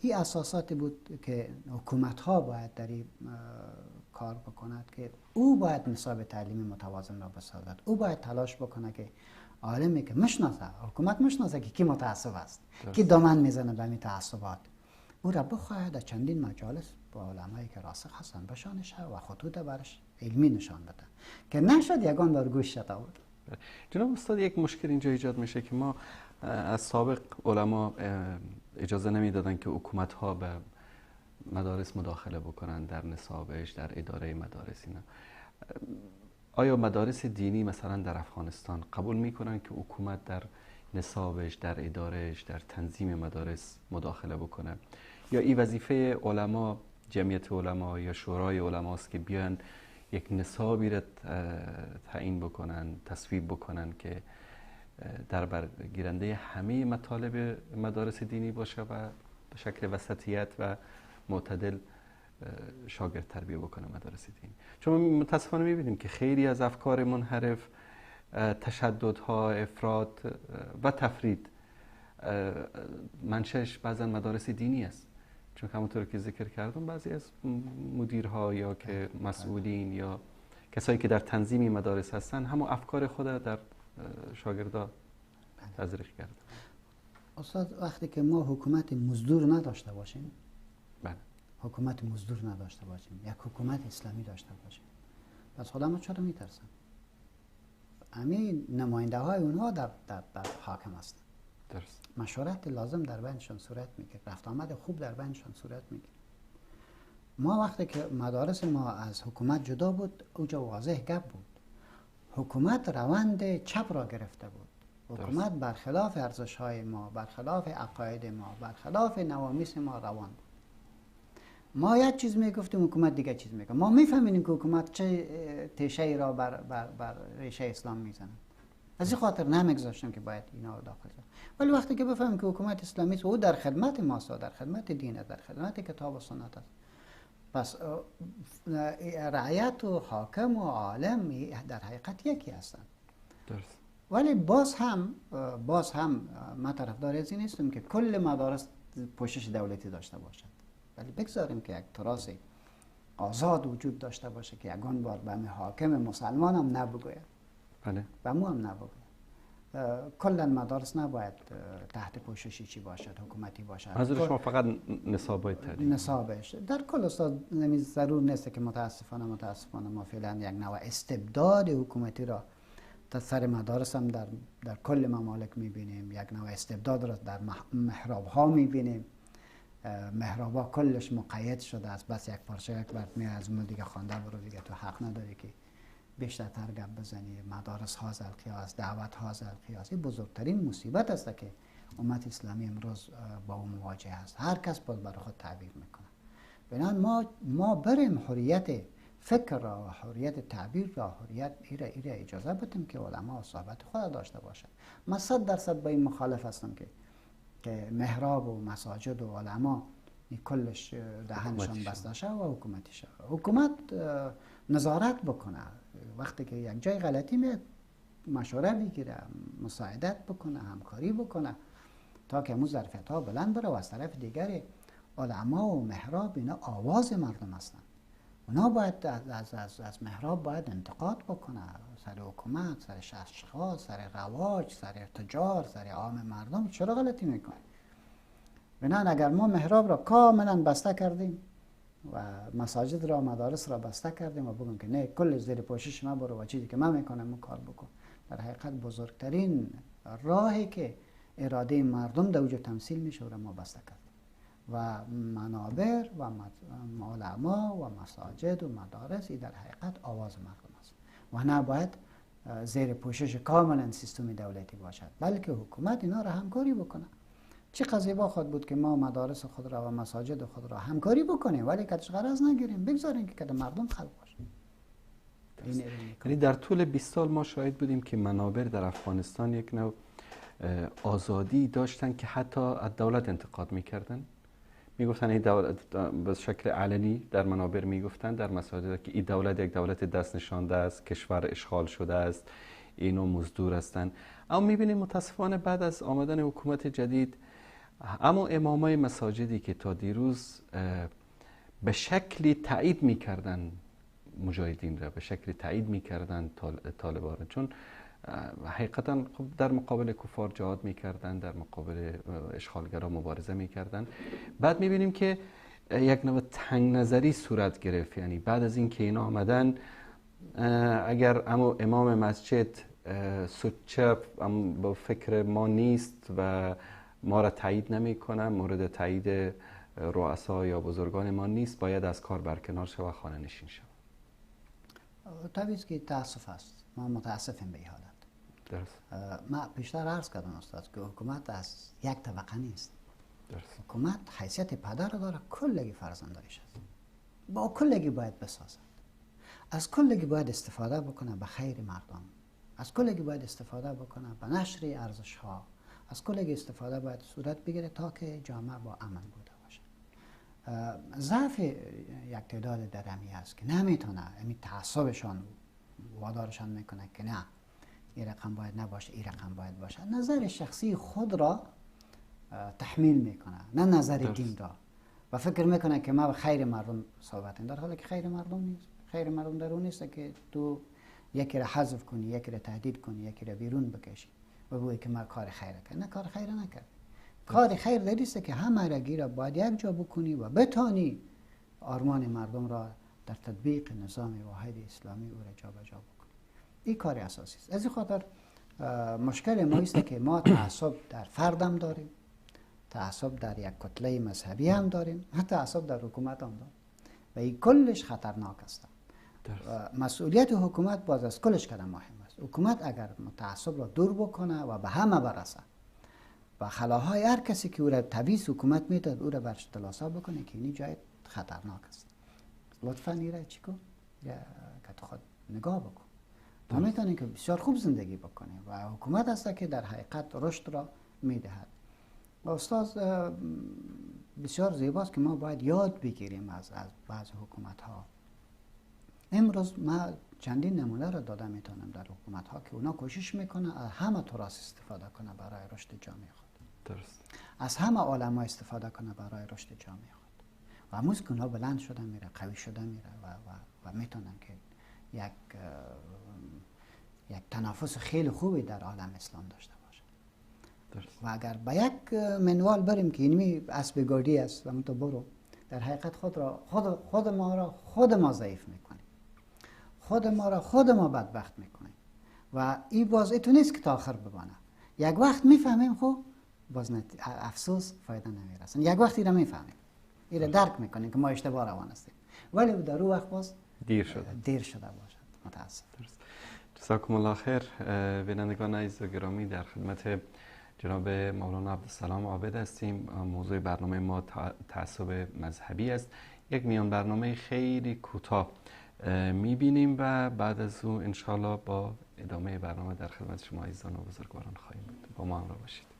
این اساساتی بود که حکومت ها باید در این کار کار بکند که او باید نصاب تعلیمی متوازن را بسازد. او باید تلاش بکنه که عالمی که مشناسه، حکومت مشناسه که کی متعصب است، کی دامن میزنه به می تعصبات، او را بخواهد در چندین مجالس با علمایی که راسخ هستند بشانشه و خطوط برش علمی نشان بده که نشد یگان بار گوش شده بود. جناب استاد، یک مشکل اینجا ایجاد میشه که ما از سابق علما اجازه نمیدادن که حکومت ها به مدارس مداخله بکنن در نصابش، در اداره مدارس اینا. آیا مدارس دینی مثلا در افغانستان قبول میکنن که حکومت در نصابش، در ادارهش، در تنظیم مدارس مداخله بکنه؟ یا این وظیفه علما، جمعیت علما یا شورای علماست که بیان یک نصابی را تعیین بکنن، تصویب بکنن که در برگیرنده همه مطالب مدارس دینی باشه و به شکل وسطیت و معتدل شاگرد تربیه بکنه مدارس دینی؟ چون متاسفانه میبینیم که خیلی از افکار منحرف، تشددها، افراط و تفرید منشأش بعضا مدارس دینی است. چون همونطور که ذکر کردم بعضی از مدیرها یا که مسئولین یا کسایی که در تنظیم مدارس هستن همون افکار خود در شاگردا تزریق کردن. استاد، وقتی که ما حکومت مزدور نداشته باشیم، بله، حکومت مزدور نداشته باشیم، یک حکومت اسلامی داشته باشیم، پس خدا چرا میترسن؟ همین نماینده های اونها در حاکم هستند. درست. مشورت لازم در بینشان صورت میگیره، رفت آمد خوب در بینشان صورت میگیره. ما وقتی که مدارس ما از حکومت جدا بود، اوجا واضح گپ بود. حکومت روند چپ را گرفته بود. حکومت برخلاف ارزش های ما، برخلاف عقاید ما، برخلاف نوامیس ما روان بود. ما یک چیز میگفتیم، حکومت دیگه چیز میگفت. ما میفهمیدیم که حکومت چه تیشه ای را بر ریشه اسلام میزنه. از این خاطر نمیگذاشتیم که باید اینا رو داخل شد. ولی وقتی که بفهمیم که حکومت اسلامی است، او در خدمت ماست، در خدمت دین است، در خدمت کتاب و سنت است، پس رعیت و حاکم و عالم در حقیقت یکی هستند. درست. ولی باز هم ما طرفدار از این نیستم که کل مدارس پوشش دولتی داشته باشد، ولی بگذاریم که یک تراث آزاد وجود داشته باشه که یگان بار به حاکم مسلمان هم نبگوید، بله، به مو هم نبگوید. کلا مدارس نباید تحت پوششی چی باشد، حکومتی باشد. منظور شما فقط نصابای تعلیم، نصابش در کل استاد ضرور نیست که متاسفانه ما فعلا یک نوع استبداد حکومتی را تا سر مدارس هم در کل ممالک میبینیم، یک نوع استبداد را در محراب ها میبینیم. محراب ها کلش مقید شده است، بس یک پارچه یک برد می از اون دیگه خوانده برو، دیگه تو حق نداری که بیشتر تر گپ بزنی. مدارس ها زلقیاس، دعوت ها زلقیاس. این بزرگترین مصیبت است که امت اسلامی امروز با او مواجه است. هر کس باز برای خود تعبیر میکنه. بنابراین ما بریم حریت فکر را و حریت تعبیر را، حریت ایره اجازه بدیم که علما صحبت خود داشته باشد. من 100% با این مخالف هستم که محراب و مساجد و علما کلش دهنشان بسته شه و حکومتی شه. حکومت نظارت بکنه، وقتی که یک جای غلطی میاد مشوره بگیره، مساعدت بکنه، همکاری بکنه تا که امو ظرفیت ها بلند بره. و از طرف دیگر علما و محراب اینا آواز مردم هستند، اونا باید از محراب باید انتقاد بکنه سر حکومت، سر اشخاص، سر رواج، سر ارتجار، سر عام مردم. چرا غلطی میکنه؟ بنابراین اگر ما محراب را کاملا بسته کردیم و مساجد را، مدارس را بسته کردیم و بگیم که نه کل زیر پوشش ما برو و چیزی که من میکنم اون کار بکن، در حقیقت بزرگترین راهی که اراده مردم در اوج تمثیل میشه را ما بسته کردیم و منابر و علما و مساجد و مدارس ای در حقیقت آواز مردم است و نه باید زیر پوشش کاملا سیستم دولتی باشد، بلکه حکومت اینا را همکاری بکنه. چه قضیه با خود بود که ما مدارس خود را و مساجد خود را همکاری بکنیم ولی کتش غرض نگیریم، بگذاریم که کت مردم خلق باشه. یعنی در طول 20 سال ما شاهد بودیم که منابر در افغانستان یک نوع آزادی داشتن که حتی از دولت انتقاد میکردن، میگفتن این دولت به شکل علنی در منابر میگفتن، در مساجد، که این دولت یک دولت دست نشانده است، کشور اشغال شده است، اینو مزدور هستند. اما میبینیم متاسفانه بعد از آمدن حکومت جدید، اما امامای مساجدی که تا دیروز به شکلی تایید میکردن مجاهدین را به شکل تایید میکردن طالبان را، چون حقیقتا خب در مقابل کفار جهاد میکردن، در مقابل اشغالگرا مبارزه میکردن. بعد میبینیم که یک نوع تنگ نظری صورت گرفت، یعنی بعد از اینکه اینا آمدن اگر امام مسجد سوچه با فکر ما نیست و ما را تایید نمیکنه، مورد تایید رؤسا یا بزرگان ما نیست، باید از کار برکنار شود و خانه نشین شود. طبیعی است که تاسف است، ما متاسفیم به این حالت. درست. ما پیشتر عرض کردم استاد که حکومت از یک طبقه نیست. درست. حکومت حیثیت پدر داره، کلگی فرزندایش است، با کلگی باید بسازد، از کلگی باید استفاده بکنه به خیر مردم، از کلگی باید استفاده بکنه به نشر ارزش ها، از کلگی استفاده باید صورت بگیره تا که جامعه با امن بوده باشه. ضعف یک تعداد درمی است که نمیتونه، یعنی تعصبشان وادارشان میکنه که نه این رقم باید نباشه، این رقم باید باشه. نظر شخصی خود را تحمیل میکنه، نه نظر دین را، و فکر میکنه که ما به خیر مردم صحبت، در حالی که خیر مردم نیست. خیر مردم در اون نیست که تو یکی را حذف کنی، یکی را تهدید کنی، یکی را بیرون بکشی و بگویی که ما کار خیر کردم. نه، کار خیر نکرد. کار خیر در است که همه را باید یک جا بکنی و بتانی آرمان مردم را در تطبیق نظام واحد اسلامی او را جابجا بکنی. این کار اساسی است. از این خاطر مشکل ما است که ما تعصب در فردم داریم، تعصب در یک کتله مذهبی هم داریم، حتی تعصب در حکومت هم داریم و این کلش خطرناک است. مسئولیت حکومت باز از کلش کدام مهم است. حکومت اگر تعصب را دور بکنه و به همه برسه و خلاهای هر کسی که او را تبعیض حکومت میداد او را برش تلاسا بکنه که این جای خطرناک است، لطفاً ایره چی کن؟ که تو خود نگاه بکن. ما میتونیم که بسیار خوب زندگی بکنیم و حکومت است که در حقیقت رشد را میدهد. استاد بسیار زیباست که ما باید یاد بگیریم از بعض حکومت ها. امروز ما چندین نمونه را داده میتونم در حکومت ها که اونا کوشش میکنه از همه تراث استفاده کنه برای رشد جامعه خود. درست. از همه عالم ها استفاده کنه برای رشد جامعه خود. و امروز که اونا بلند شده میره، قوی شده میره و میتونن که یک تنافس خیلی خوبی در عالم اسلام داشته باشه. درست. و اگر به یک منوال بریم که اینمی اسب گاردی است و تو برو، در حقیقت خود ما را خود ما ضعیف میکنیم، خود ما را خود ما بدبخت میکنیم و این باز ایتو نیست که تا آخر بمانه. یک وقت میفهمیم خب باز افسوس فایده نمیرسن. یک وقت ایره میفهمیم، ایره درک میکنیم که ما اشتباه روان هستیم، ولی در او وقت باز دیر شده باشد. متاسف. جزاکم الله خیر. بینندگان عزیز و گرامی، در خدمت جناب مولانا عبدالسلام عابد هستیم. موضوع برنامه ما تعصب مذهبی است. یک میان برنامه خیلی کوتاه میبینیم و بعد از او انشالله با ادامه برنامه در خدمت شما عزیزان و بزرگواران خواهیم بود. با ما همراه باشید.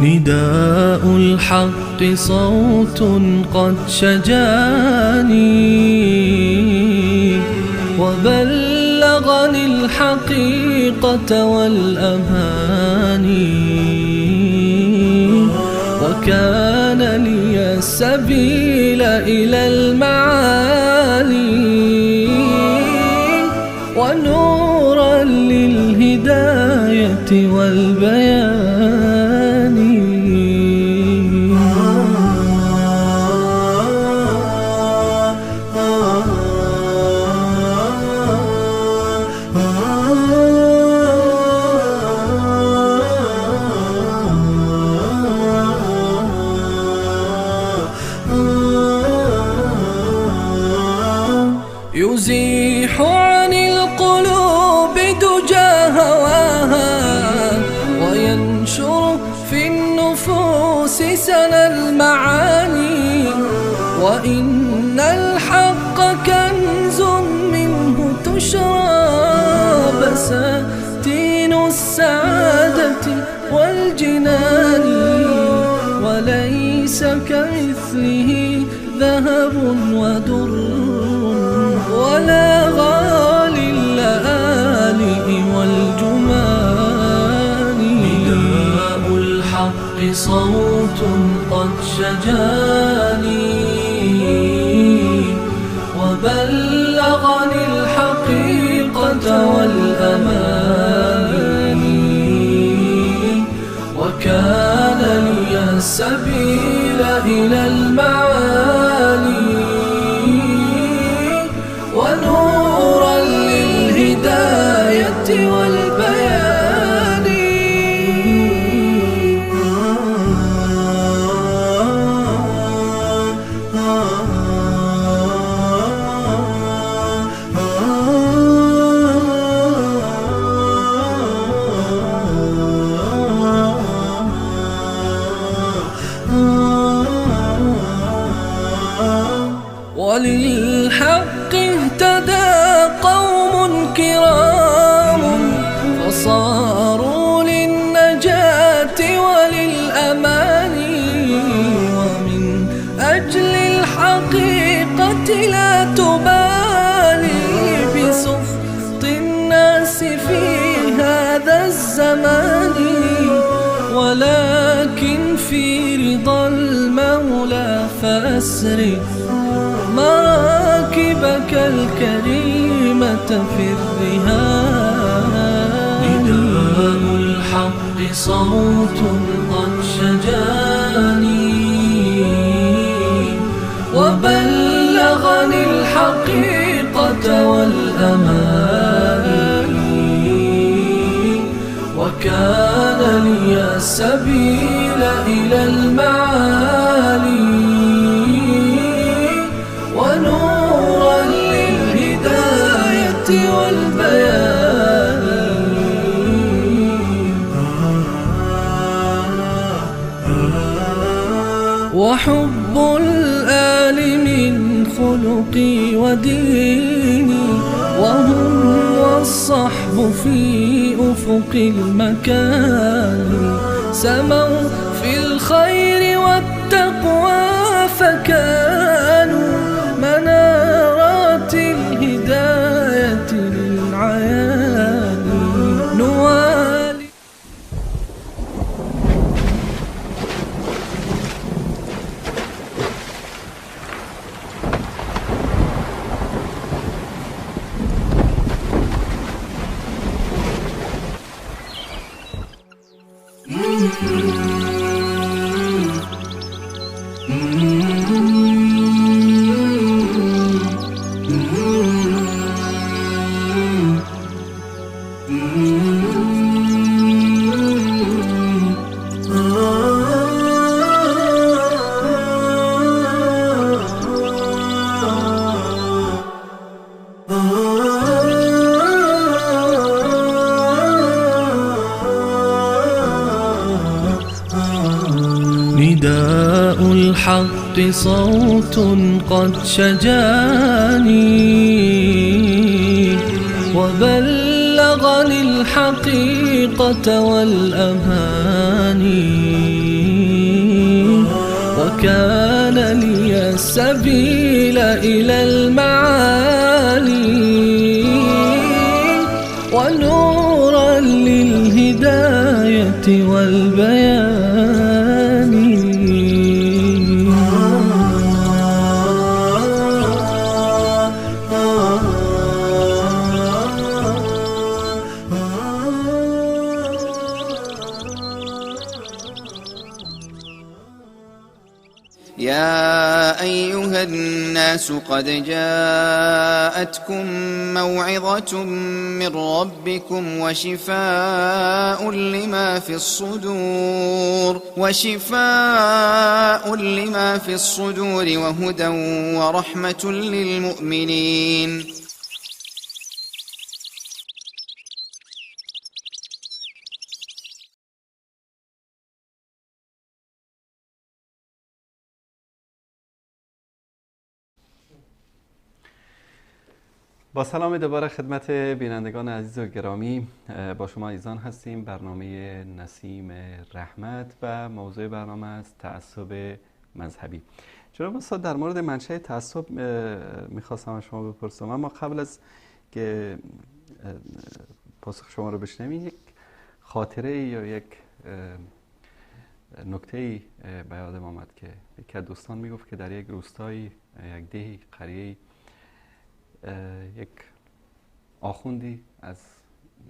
نداء الحق صوت قد شجاني وبلغني الحقيقة والأماني، وكان لي السبيل إلى المعالي ونورا للهداية والبيان. يزيح عن القلوب دجى هواها وينشر سنا المعاني. وإن الحق كنز منه تشرى بساتين السعادة والجنان، وليس كمثله ذهب ودر ولا غالي اللآلئ والجمان. نداء الحق صوت قد شجاني وبلغني الحقيقة والأماني، وكان لي السبيل إلى المعالي ونورا للهداية والبيان. وللحق اهتدى قوم كرام فصاروا للنجاة وللأمان، ومن أجل الحقيقة لا تبالي بسخط الناس في هذا الزمان، ولكن في رضا المولى فأسري مراكبك الكريمة في الرهان. نداء الحق صوت قد شجاني وبلغني الحقيقة والأماني، وكان لي السبيل إلى المعالي ونورا للهداية والبيان. وحب الآل من خلقي وديني، وهم والصحب في أفق المكان، سموا في الخير والتقوى فكانوا منارات الهداية للعيان. نوالي نداء الحق صوت قد شجاني وبلغني الحقيقة والأماني، وكان لي السبيل إلى المعالي ونورا للهداية والبيان. يا أيها الناس قد جاءتكم موعظة من ربكم وشفاء لما في الصدور وهدى ورحمة للمؤمنين. با سلام دوباره خدمت بینندگان عزیز و گرامی، با شما عزیزان هستیم. برنامه نسیم رحمت و موضوع برنامه است تعصب مذهبی. جناب استاد، در مورد منشأ تعصب میخواستم از شما بپرسم، اما قبل از که پاسخ شما رو بشنویم یک خاطره یا یک نکته‌ای به یادم آمد که یکی از دوستان میگفت که در یک روستایی، یک ده قریه، یک آخوندی از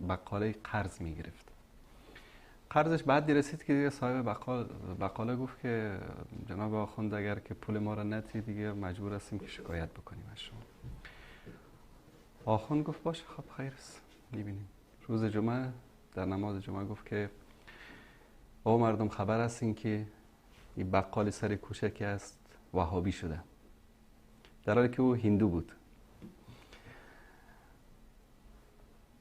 بقاله قرض میگرفت. قرضش بعد رسید که دیگه صاحب بقاله گفت که جناب آخوند، اگر که پول ما را ندی دیگه مجبور هستیم که شکایت بکنیم از شما. آخوند گفت باشه، خب خیر است، میبینیم. روز جمعه در نماز جمعه گفت که او مردم خبر هستین که این بقال سر کوچه که است وهابی شده، در حالی که او هندو بود.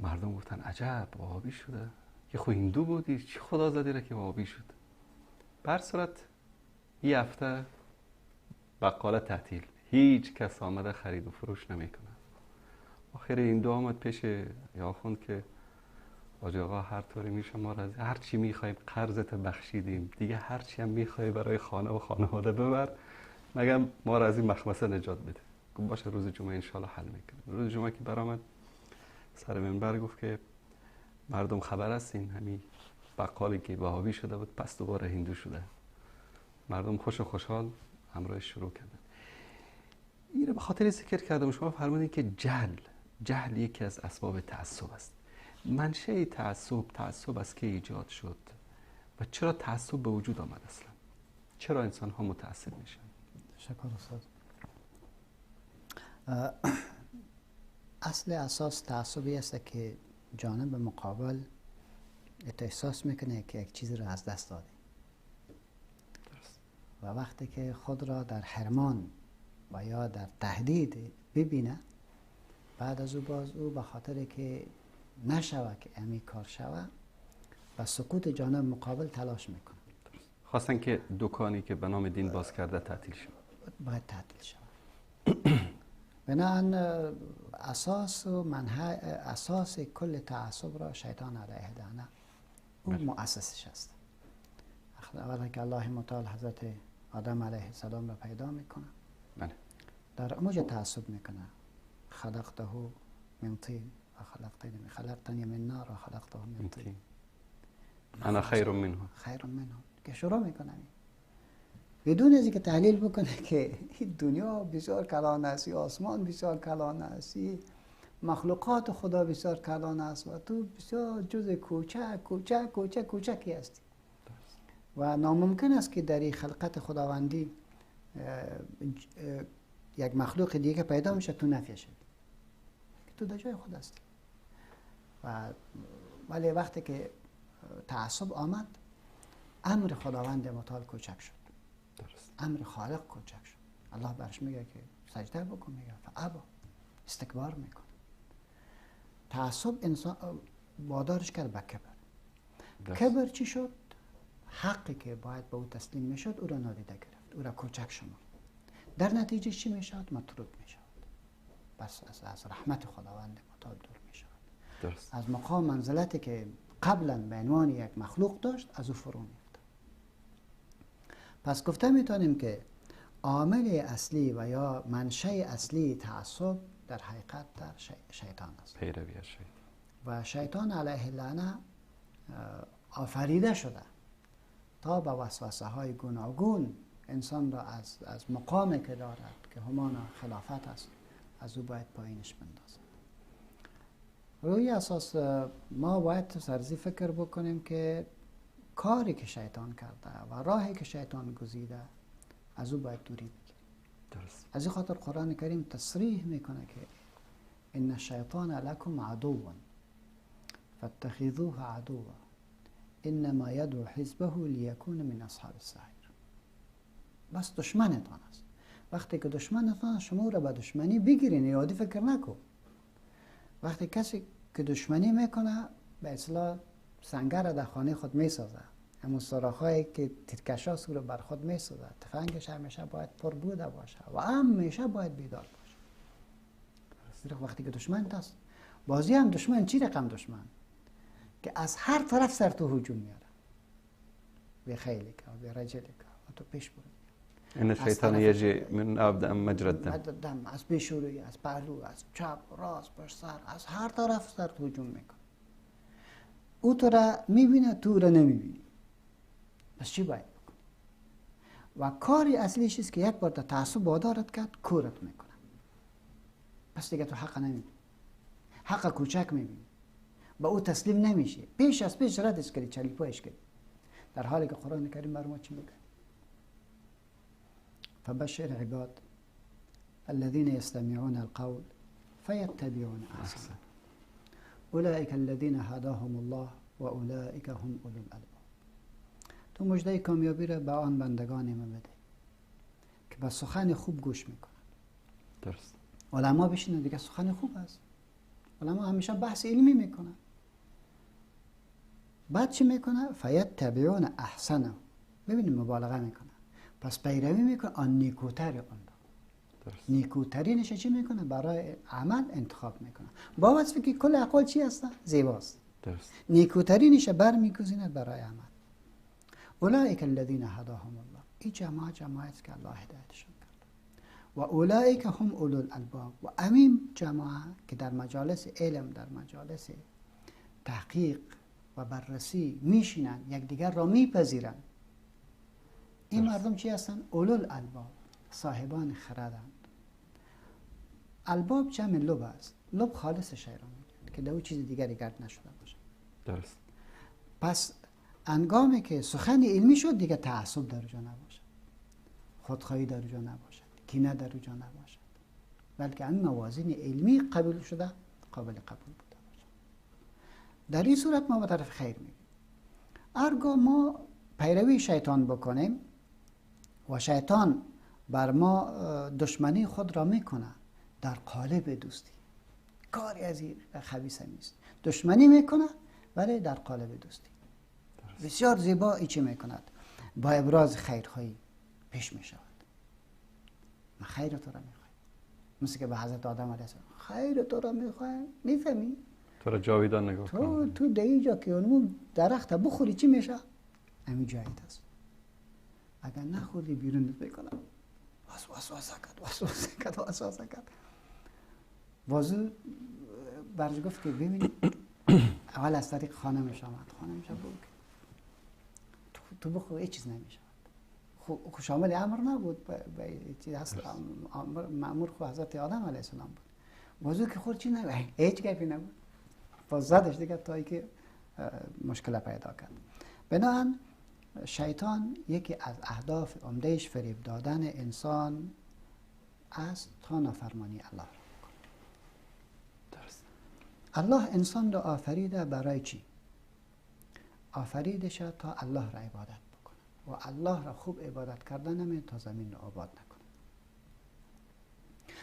مردم گفتن عجب، وهابی شده، که خو هندو بودی، چی خدا زدی را که وهابی شد. بر صورت یه هفته بقاله تعطیل، هیچ کس آمده خرید و فروش نمیکنه. آخر هندو آمد پیش آخوند که آج آقا، هر طوری میشه ما راضی، هر چی میخوایم قرضت بخشیدیم، دیگه هر چی هم میخوای برای خانه و خانواده ببر، مگم ما را از این مخمصه نجات بده. گفت باشه، روز جمعه انشالله حل میکنم. روز جمعه که برآمد سر منبر گفت که مردم خبر هستین همین بقالی که وهابی شده بود پس دوباره هندو شده. مردم خوش و خوشحال همراه شروع کردن. این رو به خاطر ذکر کردم. شما فرمودین که جهل یکی از اسباب تعصب است. منشأ تعصب از که ایجاد شد و چرا تعصب به وجود آمد اصلا؟ چرا انسان ها متعصب میشن؟ تشکر استاد. اصل اساس تعصبی است که جانب مقابل احساس میکنه که یک چیز را از دست داده. درست. و وقتی که خود را در حرمان و یا در تهدید ببینه، بعد از او باز او به خاطر که نشوه که امی کار شوه و سقوط جانب مقابل تلاش میکنه. خواستن که دکانی که به نام دین باز کرده تعطیل شود، باید تعطیل شود. بنابراین اساس و اساس کل تعصب را شیطان علیه لعنه او مؤسسش است. اولا که الله متعال حضرت آدم علیه السلام را پیدا میکنه، بله، در موج تعصب میکنه. خلقته من طین و خلقتنی من نار و خلقته من طین، انا خیر منه، خیر منه، که شروع میکنه بدون از اینکه تحلیل بکنه که این دنیا بسیار کلان است، این آسمان بسیار کلان است، این مخلوقات خدا بسیار کلان است و تو بسیار جزء کوچک کوچک کوچک کوچکی هستی و ناممکن است که در این خلقت خداوندی یک مخلوق دیگه پیدا میشه تو نفی شد که تو در جای خود هستی. و ولی وقتی که تعصب آمد، امر خداوند متعال کوچک شد. درست. امر خالق کوچک شد. الله برش میگه که سجده بکن، میگه فابا، استکبار میکنه. تعصب انسان وادارش کرد به کبر. کبر چی شد؟ حقی که باید به او تسلیم میشد او را نادیده گرفت، او را کوچک شمرد. در نتیجه چی میشد؟ مطرود میشد. بس از رحمت خداوند متعال دور میشد. درست. از مقام منزلتی که قبلا به عنوان یک مخلوق داشت از او فرو میفته. پس گفته میتونیم که عامل اصلی و یا منشأ اصلی تعصب در حقیقت در شیطان است. پیروی از شیطان. و شیطان علیه اللعنه آفریده شده تا به وسوسه های گوناگون انسان را از مقامی که دارد که همان خلافت است از او باید پایینش بندازد. روی اساس ما باید سرزی فکر بکنیم که کاری که شیطان کرده و راهی که شیطان گزیده از او باید دوری بگیریم. درست. از این خاطر قرآن کریم تصریح میکنه که ان الشیطان لکم عدو فاتخذوه عدوا انما یدعو حزبه لیکون من اصحاب السعیر. بس دشمنتان است. وقتی که دشمنتان شما را به دشمنی بگیرین، یادی فکر نکن. وقتی کسی که دشمنی میکنه به اصطلاح سنگر را در خانه خود میسازه، همون سوراخ‌هایی که تیرکشاست رو بر خود میسازه، تفنگش همیشه باید پر بوده باشه و همیشه باید بیدار باشه. وقتی که دشمن است، بازی هم دشمن چی رقم دشمن که از هر طرف سر تو هجوم میاره، به خیلک به رجلک و تو پیش برو. ان الشیطان یجی من ابدا مجرى الدم، از پیش روی، از پهلو، از چپ، راست، پشت سر، از هر طرف سر تو هجوم میکنه. او تو را میبینه، تو را نمیبینی. پس چی باید بکنی؟ و کاری اصلیش است که یک بار در تعصب وادارت کرد، کورت میکنه. پس دیگه تو حق نمیبینی، حق کوچک میبینی، با او تسلیم نمیشی، پیش از پیش ردش کردی، چلیپایش کردی. در حالی که قرآن کریم بر ما چی میگه؟ فبشر عباد الذين يستمعون القول فيتبعون احسنه اولئك الذين هداهم الله و اولئك هم اولو الالباب. تو مژده کامیابی را به آن بندگان ما بده که به سخن خوب گوش میکنند. درست. علما بشینن دیگه، سخن خوب است. علما همیشه بحث علمی میکنن. بعد چی میکنه؟ فیتبعون احسنه. ببینیم مبالغه میکنه. پس پیروی میکنه آن نیکوتر آن را. نیکوترینش چی میکنه؟ برای عمل انتخاب میکنه. با وصفی که کل اقوال چی هستن؟ زیباست. درست. نیکوترینش برمیگزیند برای عمل. اولئک الذین هداهم الله. این جماعت جماعت که الله هدایتشون کرد. و اولئک هم اولو الالباب. و امین جماعت که در مجالس علم، در مجالس تحقیق و بررسی میشینن، یکدیگر را میپذیرن. این مردم چی هستن؟ اولو الالباب، صاحبان خردند. الباب جمع لب است. لب خالص شی را میگن که در او چیز دیگری گرد نشده باشه. درست. پس انگامی که سخن علمی شد دیگه تعصب در جا نباشد، خودخواهی در جا نباشد، کینه در جا نباشد، بلکه این موازین علمی قبول شده، قابل قبول بوده باشد. در این صورت ما به طرف خیر میگیم. ارگاه ما پیروی شیطان بکنیم و شیطان بر ما دشمنی خود را میکنه در قالب دوستی، کاری از این خبیث نیست، دشمنی میکنه ولی در قالب دوستی. بسیار زیبا ای چی میکند؟ با ابراز خیرخواهی پیش میشود. من خیر تو را میخوایم، مثل که به حضرت آدم علیه السلام خیر تو را میخوایم، میفهمی؟ تو را جاویدان نگاه کن. تو در اینجا که اونمو درخت بخوری چی میشه؟ همین جایت هست. اگر نخوردی بیرونت میکنم. وسوسه کرد، وسوسه کرد، وسوسه کرد. بازو برش گفت که ببین، اول از طریق خانمش آمد، خانمش بود تو بخور هیچ چیز نمیشود. خو شامل امر نبود، چیز اصل مأمور خو حضرت آدم علیه السلام بود. بازو که خورد چی نبود، هیچ گپی نبود. باز زدش دیگه تا اینکه مشکل پیدا کرد. بنابراین شیطان یکی از اهداف عمدهش فریب دادن انسان است تا نافرمانی الله را بکنه. درست. الله انسان را آفریده برای چی؟ آفریدش تا الله را عبادت بکنه و الله را خوب عبادت کردن نمی تا زمین را آباد نکنه.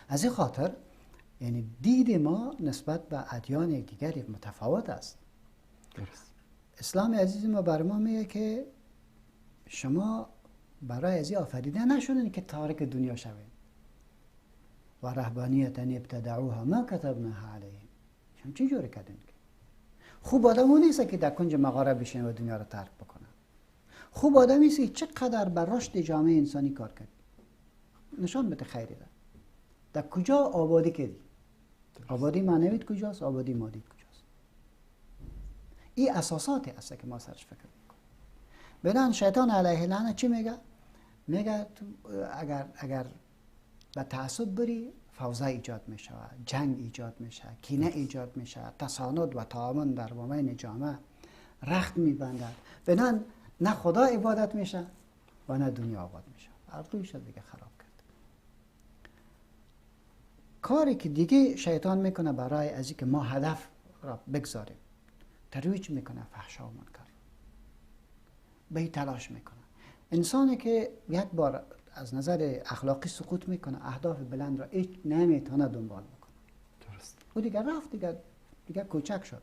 از این خاطر یعنی دید ما نسبت به ادیان دیگری متفاوت است. درست. اسلام عزیز ما بر ما میگه که شما برای از این آفریده نشدین که تارک دنیا شوید. و رهبانیت ابتدعوها ما کتبناها علیهم. شما چی جوری کردین؟ خوب آدم اون نیست که در کنج مغاره بشینه و دنیا رو ترک بکنه. خوب آدمی است که چقدر بر رشد جامعه انسانی کار کرد. نشان بده خیری ده. در کجا آبادی کردی؟ آبادی معنویت کجاست؟ آبادی مادی کجاست؟ این اساساتی است که ما سرش فکر میکنیم. بنابراین شیطان علیه لعنه چی میگه؟ میگه تو اگر به تعصب بری فوضی ایجاد میشه، جنگ ایجاد میشه، کینه ایجاد میشه، تساند و تعاون در بین جامعه رخت میبندد. بنابراین نه خدا عبادت میشه و نه دنیا آباد میشه. هر دویش دیگه خراب کرد. کاری که دیگه شیطان میکنه برای از اینکه ما هدف را بگذاریم، ترویج میکنه فحشا و منکر، به تلاش میکنه. انسانی که یک بار از نظر اخلاقی سقوط میکنه، اهداف بلند را هیچ نمیتونه دنبال بکنه. درست. او دیگه رفت، دیگه کوچک شد.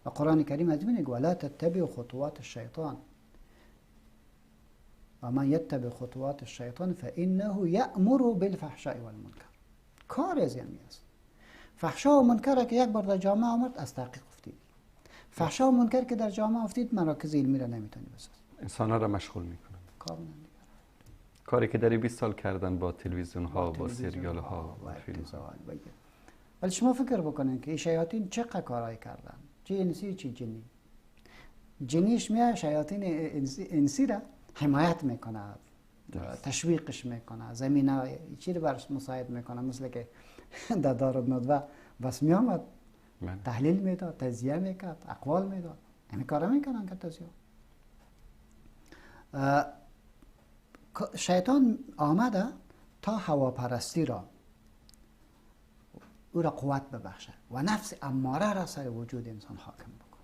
و قرآن کریم از میگه ولا تتبعوا خطوات الشیطان و من یتبع خطوات الشیطان فانه یأمر بالفحشاء والمنکر. کار از این است. فحشا و منکر که یک بار در جامعه آمد از تحقیق افتید. فحشا و منکر که در جامعه افتید مراکز علمی را نمیتونی بسازی. انسان ها را مشغول میکنن. کاملا. کاری که در 20 سال کردن با تلویزیون ها، با سریال ها و فیلم ها. ولی شما فکر بکنین که این شیاطین چقدر کارهای کردن، چه انسی چه جنی. جنیش میاد شیاطین انسی را حمایت میکنه، تشویقش میکنه، زمینه چی رو برش مساعد میکنه، مثل که در دارالندوه بس میامد تحلیل میداد، تجزیه میکرد، اقوال میداد، همین کارا میکنن که تجزیه. شیطان آمده تا هواپرستی را او را قوت ببخشه و نفس اماره را سر وجود انسان حاکم بکنه.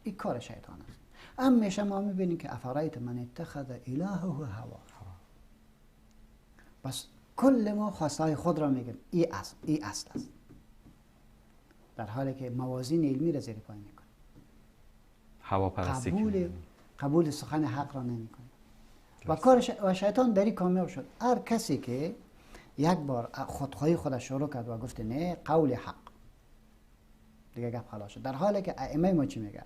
این کار شیطان است. اما میشه ما میبینیم که افرایت من اتخذ الهه هوا. بس کل ما خواستهای خود را میگیم ای اصل، ای اصل است، در حالی که موازین علمی را زیر پای میکنه. هواپرستی قبول سخن حق را نمیکنه و کار و شیطان در این کامیاب شد. هر کسی که یک بار خودخواهی خودش شروع کرد و گفت نه قول حق، دیگه گپ خلاص شد. در حالی که ائمه ما چی میگه؟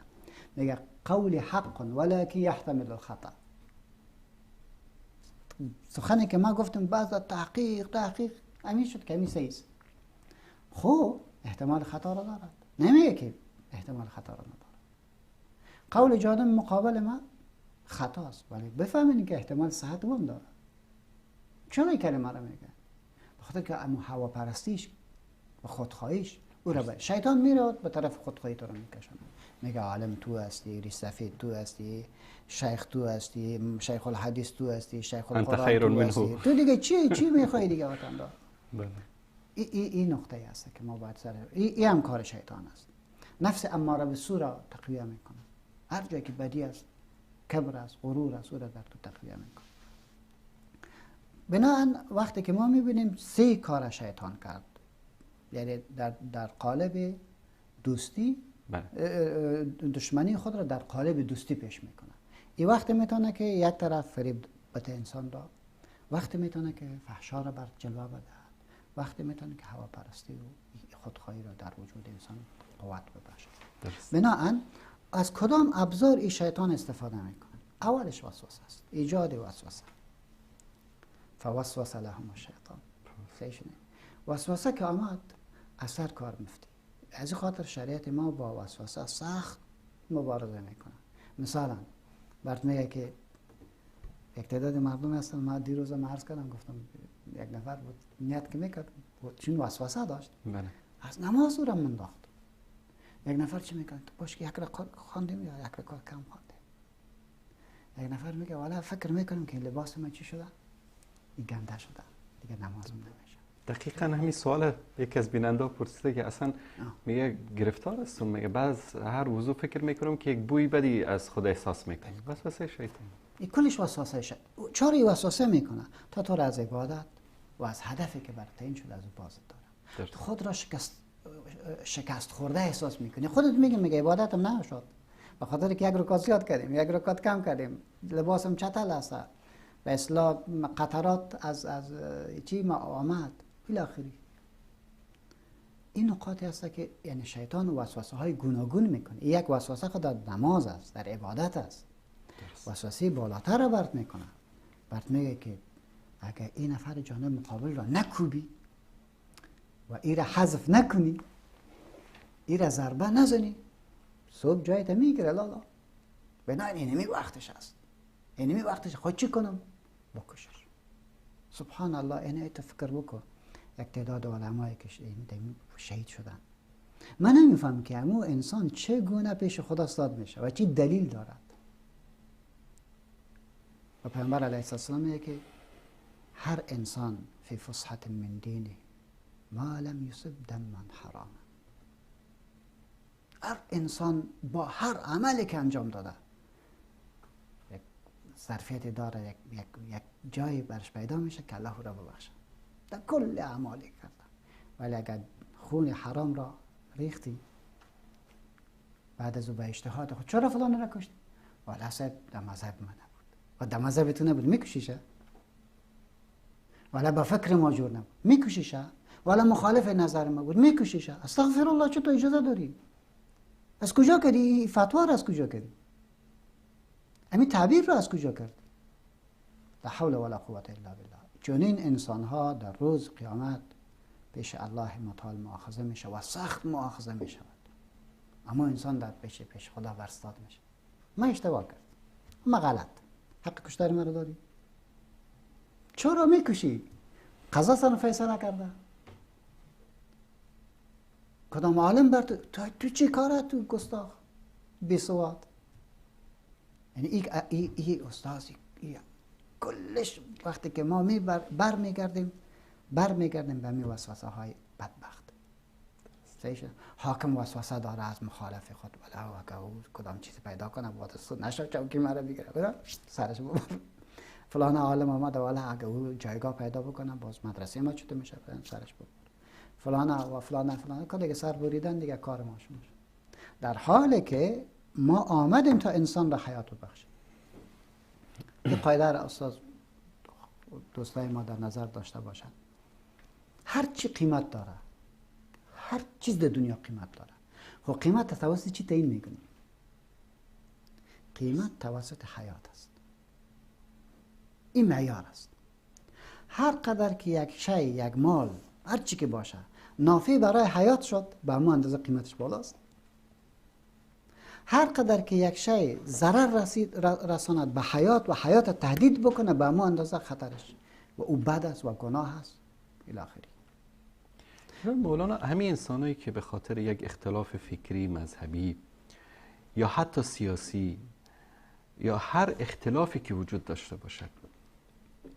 میگه قول حق ولکن یحتمل الخطا. سخنی که ما گفتم بعد از تحقیق همین شد که همین صحیح است. خب احتمال خطا را دارد، نمیگه که احتمال خطا را ندارد. قول جانب مقابل ما خطاست، ولی بفهمین که احتمال صحت هم دارد. چرا این کلمه را میگه؟ بخاطر که امو هواپرستیش و خودخواهیش او را به شیطان میره به طرف خودخواهی تو را میکشونه. میگه عالم تو هستی، ریش سفید تو هستی، شیخ تو هستی، شیخ الحدیث تو هستی، شیخ القرآن تو هستی، تو دیگه چی میخوای دیگه وطن دار؟ بله. این نقطه هست که ما باید سر ای هم کار شیطان است. نفس اماره به سو را تقویه میکنه. هر جایی که بدی است، کبر است، غرور است، او را در تو تقویه میکنه. بناهن وقتی که ما میبینیم سه کار شیطان کرد، یعنی در قالب دوستی، دشمنی خود را در قالب دوستی پیش میکنه. این وقت میتونه که یک طرف فریب بده انسان را، وقتی میتونه که فحشا را بر جلوه بدهد، وقتی میتونه که هواپرستی و خودخواهی را در وجود انسان قوت ببخشد. بناهن از کدام ابزار این شیطان استفاده میکنه؟ اولش وسوسه است، ایجاد وسوسه. فوسوس لهم الشیطان. وسوسه که آمد اثر کار مفتی. از این خاطر شریعت ما با وسوسه سخت مبارزه میکنه. مثلا برات میگه که یک تعداد مردم هستن، من دیروز هم عرض کردم، گفتم یک نفر بود نیت که میکرد چون وسوسه داشت، بله، از نماز او را منداخت. یک نفر چی میکنه؟ باش که یک رکعت خواندیم یا یک رکعت کم خواندیم. یک نفر میگه والا فکر میکنم که لباس من چی شده؟ این گنده شده، دیگه نمازم نمیشه. دقیقا همین سوال یکی از بیننده پرسیده که اصلا میگه گرفتار هستم، میگه بعض هر وضو فکر میکنم که یک بوی بدی از خود احساس میکنم. وسوسه شیطان. این کلش وسوسه شیطان. چرا وسوسه میکنه؟ تا تو را از عبادت و از هدفی که برات تعیین شده از او باز داره. خود را شکست خورده احساس میکنی. خودت میگی میگه عبادتم نشد، به خاطر که یک رکعت زیاد کردیم، یک رکعت کم کردیم، لباسم چتل است، به اصطلاح قطرات از چی ما آمد الی. این نقاطی هست که یعنی شیطان وسوسه های گوناگون میکنه. یک وسوسه خود در نماز است، در عبادت است. وسوسه بالاتر را برات میکنه. برات میگه که اگر این نفر جانب مقابل را نکوبی و ای را حذف نکنی، ای را ضربه نزنی، صبح جایت میگیره لالا. بنابراین اینمی وقتش است، اینمی وقتش، خود چی کنم؟ بکشش. سبحان الله. اینه فکر بکن یک تعداد علمایی که شهید شدن، من نمیفهم که امو انسان چگونه پیش خدا استاد میشه و چی دلیل دارد. و پیامبر علیه السلام میگه که هر انسان فی فسحة من دینه ما لم یصب دما حراما. هر انسان با هر عملی که انجام داده یک ظرفیت داره، یک جایی برش پیدا میشه که الله را ببخشه در کل اعمالی کرده. ولی اگر خون حرام را ریختی بعد از او به اجتهاد خود، چرا فلان را کشتی؟ والا صاحب در مذهب من نبود و در مذهب تو نبود، میکشیشه. والا به فکر ما جور نبود، میکشیشه. ولی مخالف نظر ما بود میکشیش. استغفر الله، چطور اجازه داری؟ از کجا کردی؟ این فتوا را از کجا کردی؟ همین تعبیر را از کجا کردی؟ لا حول ولا قوة الا بالله. چنین انسان ها در روز قیامت پیش الله متعال مؤاخذه میشه و سخت مؤاخذه میشود. اما انسان در پیش خدا ورستاد میشه. من اشتباه کرد، من غلط، حق کشتار مرا داری؟ چرا میکشی؟ قضا سر فیصله کرده. کدام عالم بر تو چی کاره تو گستاخ بی سواد؟ یعنی ای استاد ای کلش وقتی که ما می بر میگردیم به می وسوسه های بدبخت. حاکم وسوسه داره از مخالف خود، ولی اگه او کدام چیز پیدا کنه باید نشه چوکی مرا بگیره سرش ببر. فلان عالم آمده، ولی اگه او جایگاه پیدا بکنه باز مدرسه ما چطور میشه سرش ببر. فلان و فلان فلان که دیگه سر بریدن دیگه کار ما شما. در حالی که ما آمدیم تا انسان را حیات ببخشیم. این قاعده را استاد دوستای ما در نظر داشته باشند. هر چی قیمت داره، هر چیز در دنیا قیمت داره. خب قیمت توسط چی تعیین میکنی؟ قیمت توسط حیات است. این معیار است. هر قدر که یک شی، یک مال، هر چی که باشه نافع برای حیات شد، به همون اندازه قیمتش بالاست. هر قدر که یک شی ضرر رساند به حیات و حیات تهدید بکنه، به همون اندازه خطرش و او بد است و گناه است الی آخری. مولانا، همین انسانایی که به خاطر یک اختلاف فکری، مذهبی یا حتی سیاسی یا هر اختلافی که وجود داشته باشد،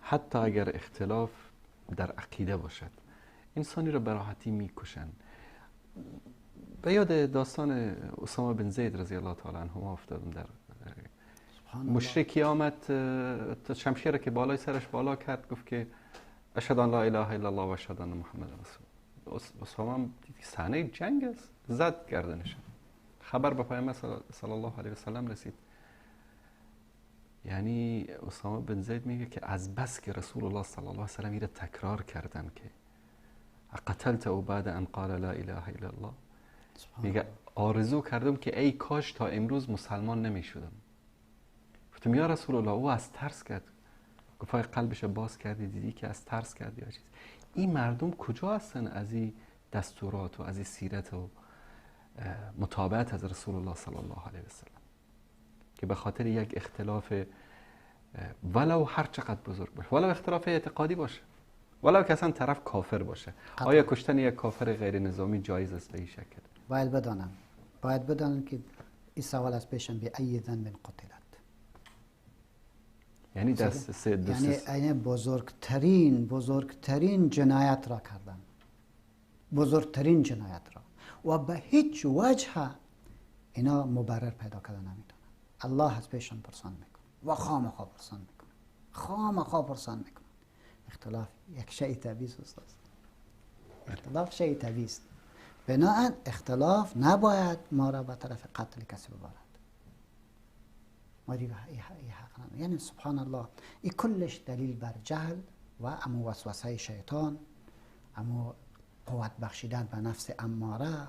حتی اگر اختلاف در عقیده باشد، انسانی را به راحتی میکشند. به یاد داستان اسامه بن زید رضی الله تعالی عنه افتادم. در مشرکی آمد، شمشیر که بالای سرش بالا کرد، گفت که اشهد ان لا اله الا الله و اشهد ان محمد رسول. اسامه هم دید که صحنه جنگ است، زد گردنش. خبر به پیامبر صلی الله علیه و سلم رسید. یعنی اسامه بن زید میگه که از بس که رسول الله صلی الله علیه و سلم ایره تکرار کردن که قتلت او بعد ان قال لا اله الا الله، میگه آرزو کردم که ای کاش تا امروز مسلمان نمیشدم. گفتم یا رسول الله، او از ترس کرد. گفت قلبش باز کردی دیدی که از ترس کردی یا چیز. این مردم کجا هستن از این دستورات و از این سیرت و متابعت از رسول الله صلی الله علیه و سلم که به خاطر یک اختلاف ولو هر چقدر بزرگ باشه، ولو اختلاف اعتقادی باشه، ولو که اصلا طرف کافر باشه، آیا کشتن یک کافر غیر نظامی جایز است به این شکل؟ باید بدانم که این سوال از پیشم به ای ذنب قتلت، یعنی دست سه یعنی بزرگترین جنایت را کردن، بزرگترین جنایت را، و به هیچ وجه اینا مبرر پیدا کردن نمیتونن. الله از پیشان پرسان میکنه و خامخا پرسان میکنه، خامخا پرسان میکنه. اختلاف یک شیء طبیعی است، اختلاف شیء طبیعی است. بناءً اختلاف نباید ما را به طرف قتل کسی ببرد. ما دیگه حق نداریم. یعنی سبحان الله، این کلش دلیل بر جهل و امو وسوسه شیطان، امو قوت بخشیدن به نفس اماره،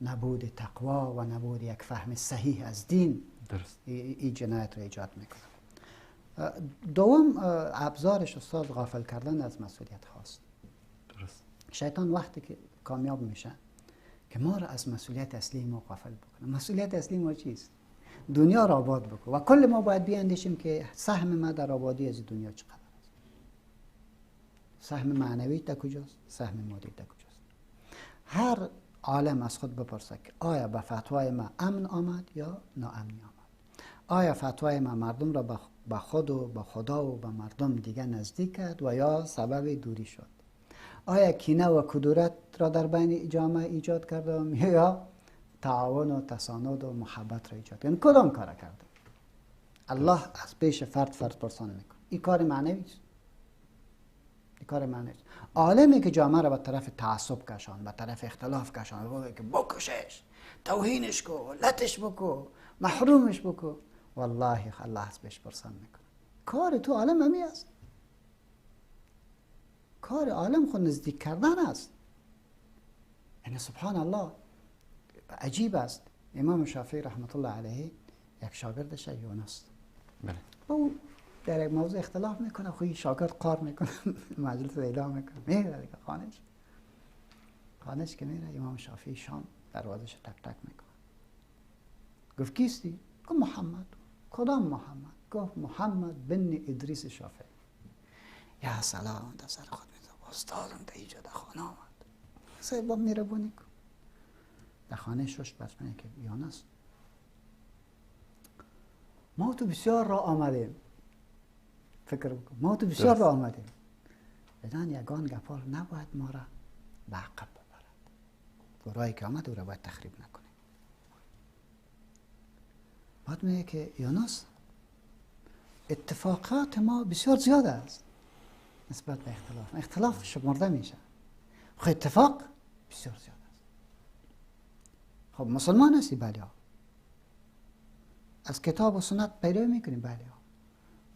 نبود تقوا و نبود یک فهم صحیح از دین. درست. این جنایت را ایجاد میکنه. دوم ابزارش استاد غافل کردن از مسئولیت هاست. درست. شیطان وقتی که کامیاب میشه که ما را از مسئولیت اصلی ما غافل بکنه. مسئولیت اصلی ما چیست؟ دنیا را آباد بکن و کل ما باید بیاندیشیم که سهم ما در آبادی از دنیا چقدر است. سهم معنوی تا کجاست؟ سهم مادی تا کجاست؟ هر عالم از خود بپرسه که آیا به فتوای ما امن آمد یا ناامنی آمد؟ آیا فتوای ما مردم را به خود و به خدا و به مردم دیگه نزدیک کرد و یا سبب دوری شد؟ آیا کینه و کدورت را در بین جامعه ایجاد کردم یا تعاون و تساند و محبت را ایجاد کردم؟ کدام کار کردم؟ الله از پیش فرد فرد پرسان میکنه. این کار معنوی است. این کار معنوی است. عالمی که جامعه را به طرف تعصب کشان، به طرف اختلاف کشان، که بکشش، توهینش کو، لتش بکو، محرومش بکو، والله الله از پیش پرسان میکنه. کار تو عالم همی است. کار عالم خود نزدیک کردن است. یعنی سبحان الله عجیب است. امام شافعی رحمت الله علیه یک شاگردش یونس، بله، او در یک موضوع اختلاف میکنه، خب شاگرد قار میکنه، مجلس اعلام میکنه، میره دیگه خانش. خانش که میره، امام شافعی شام دروازش تک تک میکنه. گفت کیستی؟ گفت محمد. کدام محمد؟ گفت محمد بن ادریس شافعی. یا سلام، در سر خود میزد استادم در اینجا در خانه آمد. سه با مهربونی کن. در خانه شش بس منه که یونس ما تو بسیار راه آمدیم، فکر بکن ما تو بسیار راه آمدیم، بدان یگان گپار نباید ما را به عقب ببرد و راهی که آمد او را باید تخریب نکنیم. بعد میگه که یونس اتفاقات ما بسیار زیاد است نسبت به اختلاف، اختلاف شمرده میشه، خب اتفاق بسیار زیاد است. خب مسلمان هستی؟ بله. از کتاب و سنت پیروی میکنی؟ بله.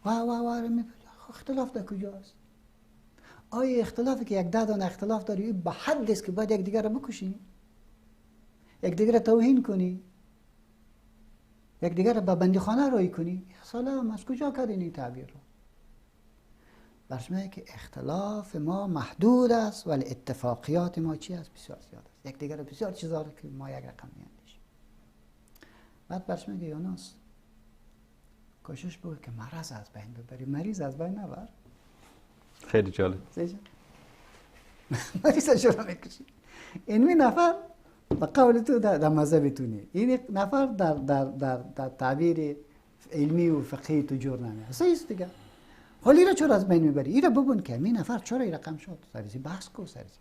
و و و اختلاف در کجاست؟ آیا اختلافی که یک ده دانه اختلاف داری به حد است که باید یک دیگر را بکشی، یک دیگر را توهین کنی، یک دیگر را به بندیخانه رای کنی؟ سلام، از کجا کردین این تعبیر رو؟ برش میگه که اختلاف ما محدود است ولی اتفاقیات ما چی است؟ بسیار زیاد است. یک دیگر بسیار چیزا رو که ما یک رقم میاندیشیم. بعد برش میگه یونس کوشش بود که مرض از بین ببری، مریض از بین نبر. خیلی جالب. مریض چرا میکشی؟ این نفر به قول تو در مذهب تو نی، این نفر در در در در تعبیر علمی و فقهی تو جور نمیاد. صحیح است دیگه. حالی را چرا از بین میبری؟ این را ببین که این نفر چرا این رقم شد، سریزی بحث کو، سریزی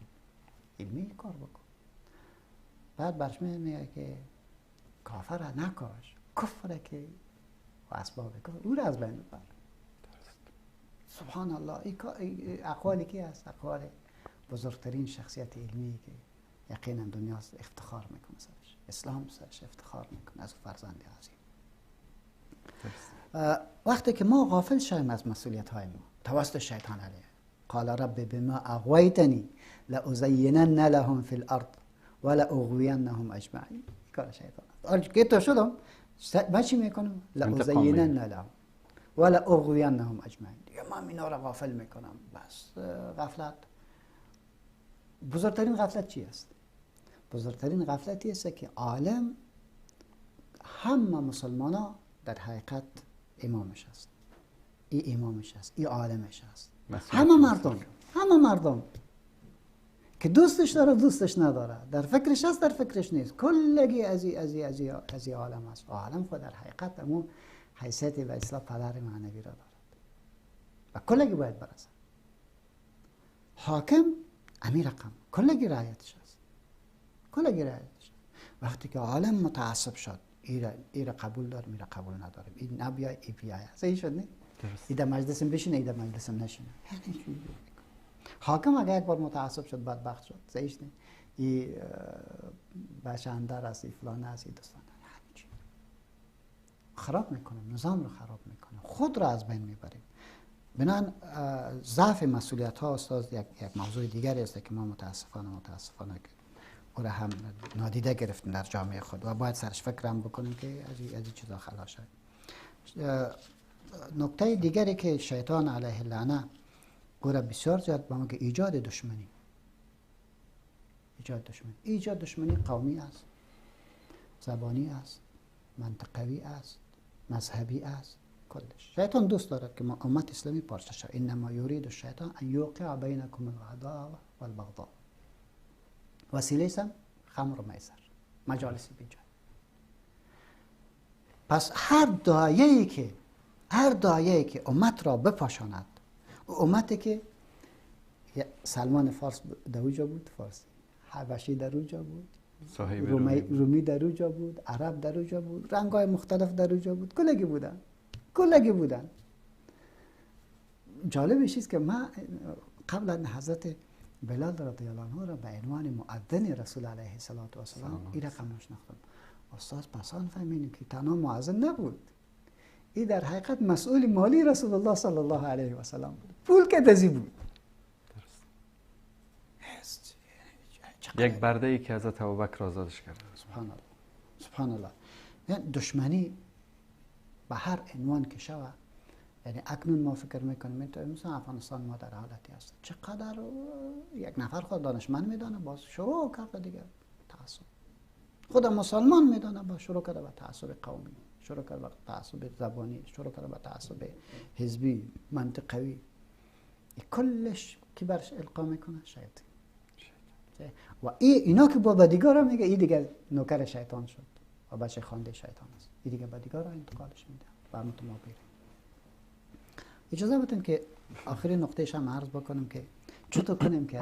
علمی کار بکن. بعد برش میگه که کافر را نکاش، کفر که و اسباب کفر او را از بین ببر. سبحان الله، این اقوالی کی است؟ اقوال بزرگترین شخصیت علمی که یقینا دنیا افتخار میکنه سرش، اسلام سرش افتخار میکنه از فرزند عظیم. وقتی که ما غافل شویم از مسئولیت های ما توسط شیطان علیه، قال رب بما اغویتنی لازینن لهم فی الارض ولأغوینهم اجمعین. کار شیطان است. که تو شدم من چی میکنم؟ لازینن لهم ولأغوینهم اجمعین. دیگه من اینا را غافل میکنم. بس غفلت، بزرگترین غفلت چی است؟ بزرگترین غفلتی است که عالم همه مسلمان ها در حقیقت امامش است، ای امامش است، ای عالمش است. همه مردم، همه مردم که دوستش داره دوستش نداره، در فکرش است در فکرش نیست، کلگی از از از از عالم است. عالم خود در حقیقت امون حیثیت و اصلاح پدر معنوی را دارد و کلگی باید برسد. حاکم امیر رقم کلگی رعایتش است، کلگی رعایتش است. وقتی که عالم متعصب شد، ای را قبول دارم، ای را قبول ندارم، ای نبیای ای بیای، صحیح شد نه؟ ای در مجلسم بشینه، ای در مجلسم نشینه. یعنی حاکم اگر یک بار متعصب شد بدبخت شد، صحیح نه؟ ای بچه اندر است، ای فلان است، ای دوستان، یعنی چی؟ خراب میکنه، نظام رو خراب میکنه، خود را از بین میبریم. بنابراین ضعف مسئولیت ها استاد یک موضوع دیگری است که ما متاسفانه او را هم نادیده گرفتیم در جامعه خود و باید سرش فکر هم بکنیم که از این چیزا خلاص شد. نکته دیگری که شیطان علیه اللعنه او را بسیار زیاد با ما که ایجاد دشمنی، ایجاد دشمنی قومی است، زبانی است، منطقوی است، مذهبی است، کلش. شیطان دوست دارد که ما امت اسلامی پارچه شود. انما یرید الشیطان ان یوقع بینکم العداوه والبغضاء. وسیله سم خمر و میسر، مجالس بیجای. پس هر دایه‌ای که امت را بپاشاند، امتی که سلمان فارس در اوجا بود، فارسی، حبشی در اوجا بود، رومی در اوجا بود، عرب در اوجا بود، رنگ‌های مختلف در اوجا بود، کلگی بودن. جالبش است که ما قبل از حضرت بلال رضی الله عنه را به عنوان مؤذن رسول علیه الصلاة والسلام این رقم نشناختم. استاد پسان فهمیدیم که تنها مؤذن نبود، این در حقیقت مسئول مالی رسول الله صلی الله علیه و سلم بود، پول که دزی بود. درست. یک برده ای که حضرت ابوبکر آزادش کرد. سبحان الله، سبحان الله. یعنی دشمنی به هر عنوان که شود، یعنی اکنون ما فکر میکنیم مثلا افغانستان ما در حالتی هست چقدر یک نفر خود دانشمند میدانه باز شروع کرده دیگه تعصب، خود مسلمان میدانه باز شروع کرده به تعصب قومی، شروع کرده به تعصب زبانی، شروع کرده به تعصب حزبی منطقوی، کلش کی برش القا میکنه؟ شیطان. و اینا که با بدیگارا میگه این دیگه نوکر شیطان شد و بچه خوانده شیطان است، این دیگه بدیگارا انتقالش میده و ما بریم. اجازه بدین که آخرین نقطه‌اش هم عرض بکنم که چطور کنیم که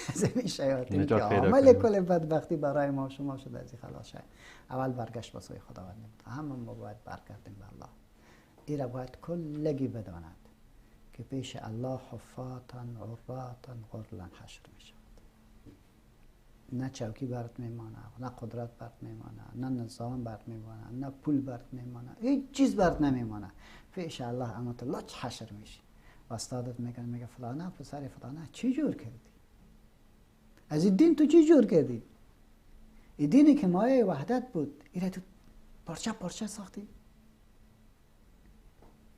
از این شیاطین که عامل کل بدبختی برای ما شما شده از این خلاص شد. اول برگشت به سوی خداوند، همه ما باید برگردیم به الله. این را باید کلگی بداند که پیش الله حفاتا عراتا غرلا حشر می شود. نه چوکی برات میمانه، نه قدرت برات میمانه، نه نظام برات میمانه، نه پول برات میمانه، هیچ چیز برات نمیمانه. پیش الله امت الله حشر میشی. و استادت میگن، میگه فلانه پسر فلانه چی جور کردی؟ از این دین تو چی جور کردی؟ این دینی که مایه وحدت بود این تو پارچه پارچه ساختی؟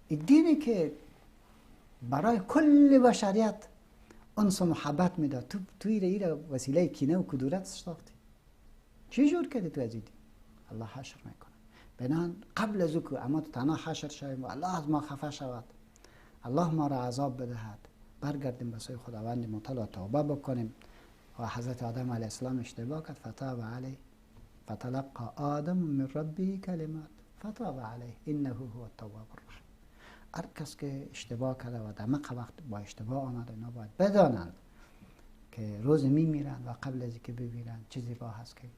این دینی که برای کل بشریت انس و محبت میداد تو ایره وسیله کینه و کدورت ساختی؟ چی جور کردی تو از این دین؟ الله حشر میکنه. بنان قبل از او که اما تنها حشر شویم و الله از ما خفه شود، الله ما را عذاب بدهد، برگردیم به سوی خداوند متعال و توبه بکنیم. و حضرت آدم علیه السلام اشتباه کرد، فتاب علیه فتلقى آدم من ربه کلمات فتاب علیه انه هو التواب الرحیم. هر کس که اشتباه کرده و دمق وقت با اشتباه آمده، اینا باید بدانند که روز میمیرند و قبل از اینکه بمیرند چیزی راه هست که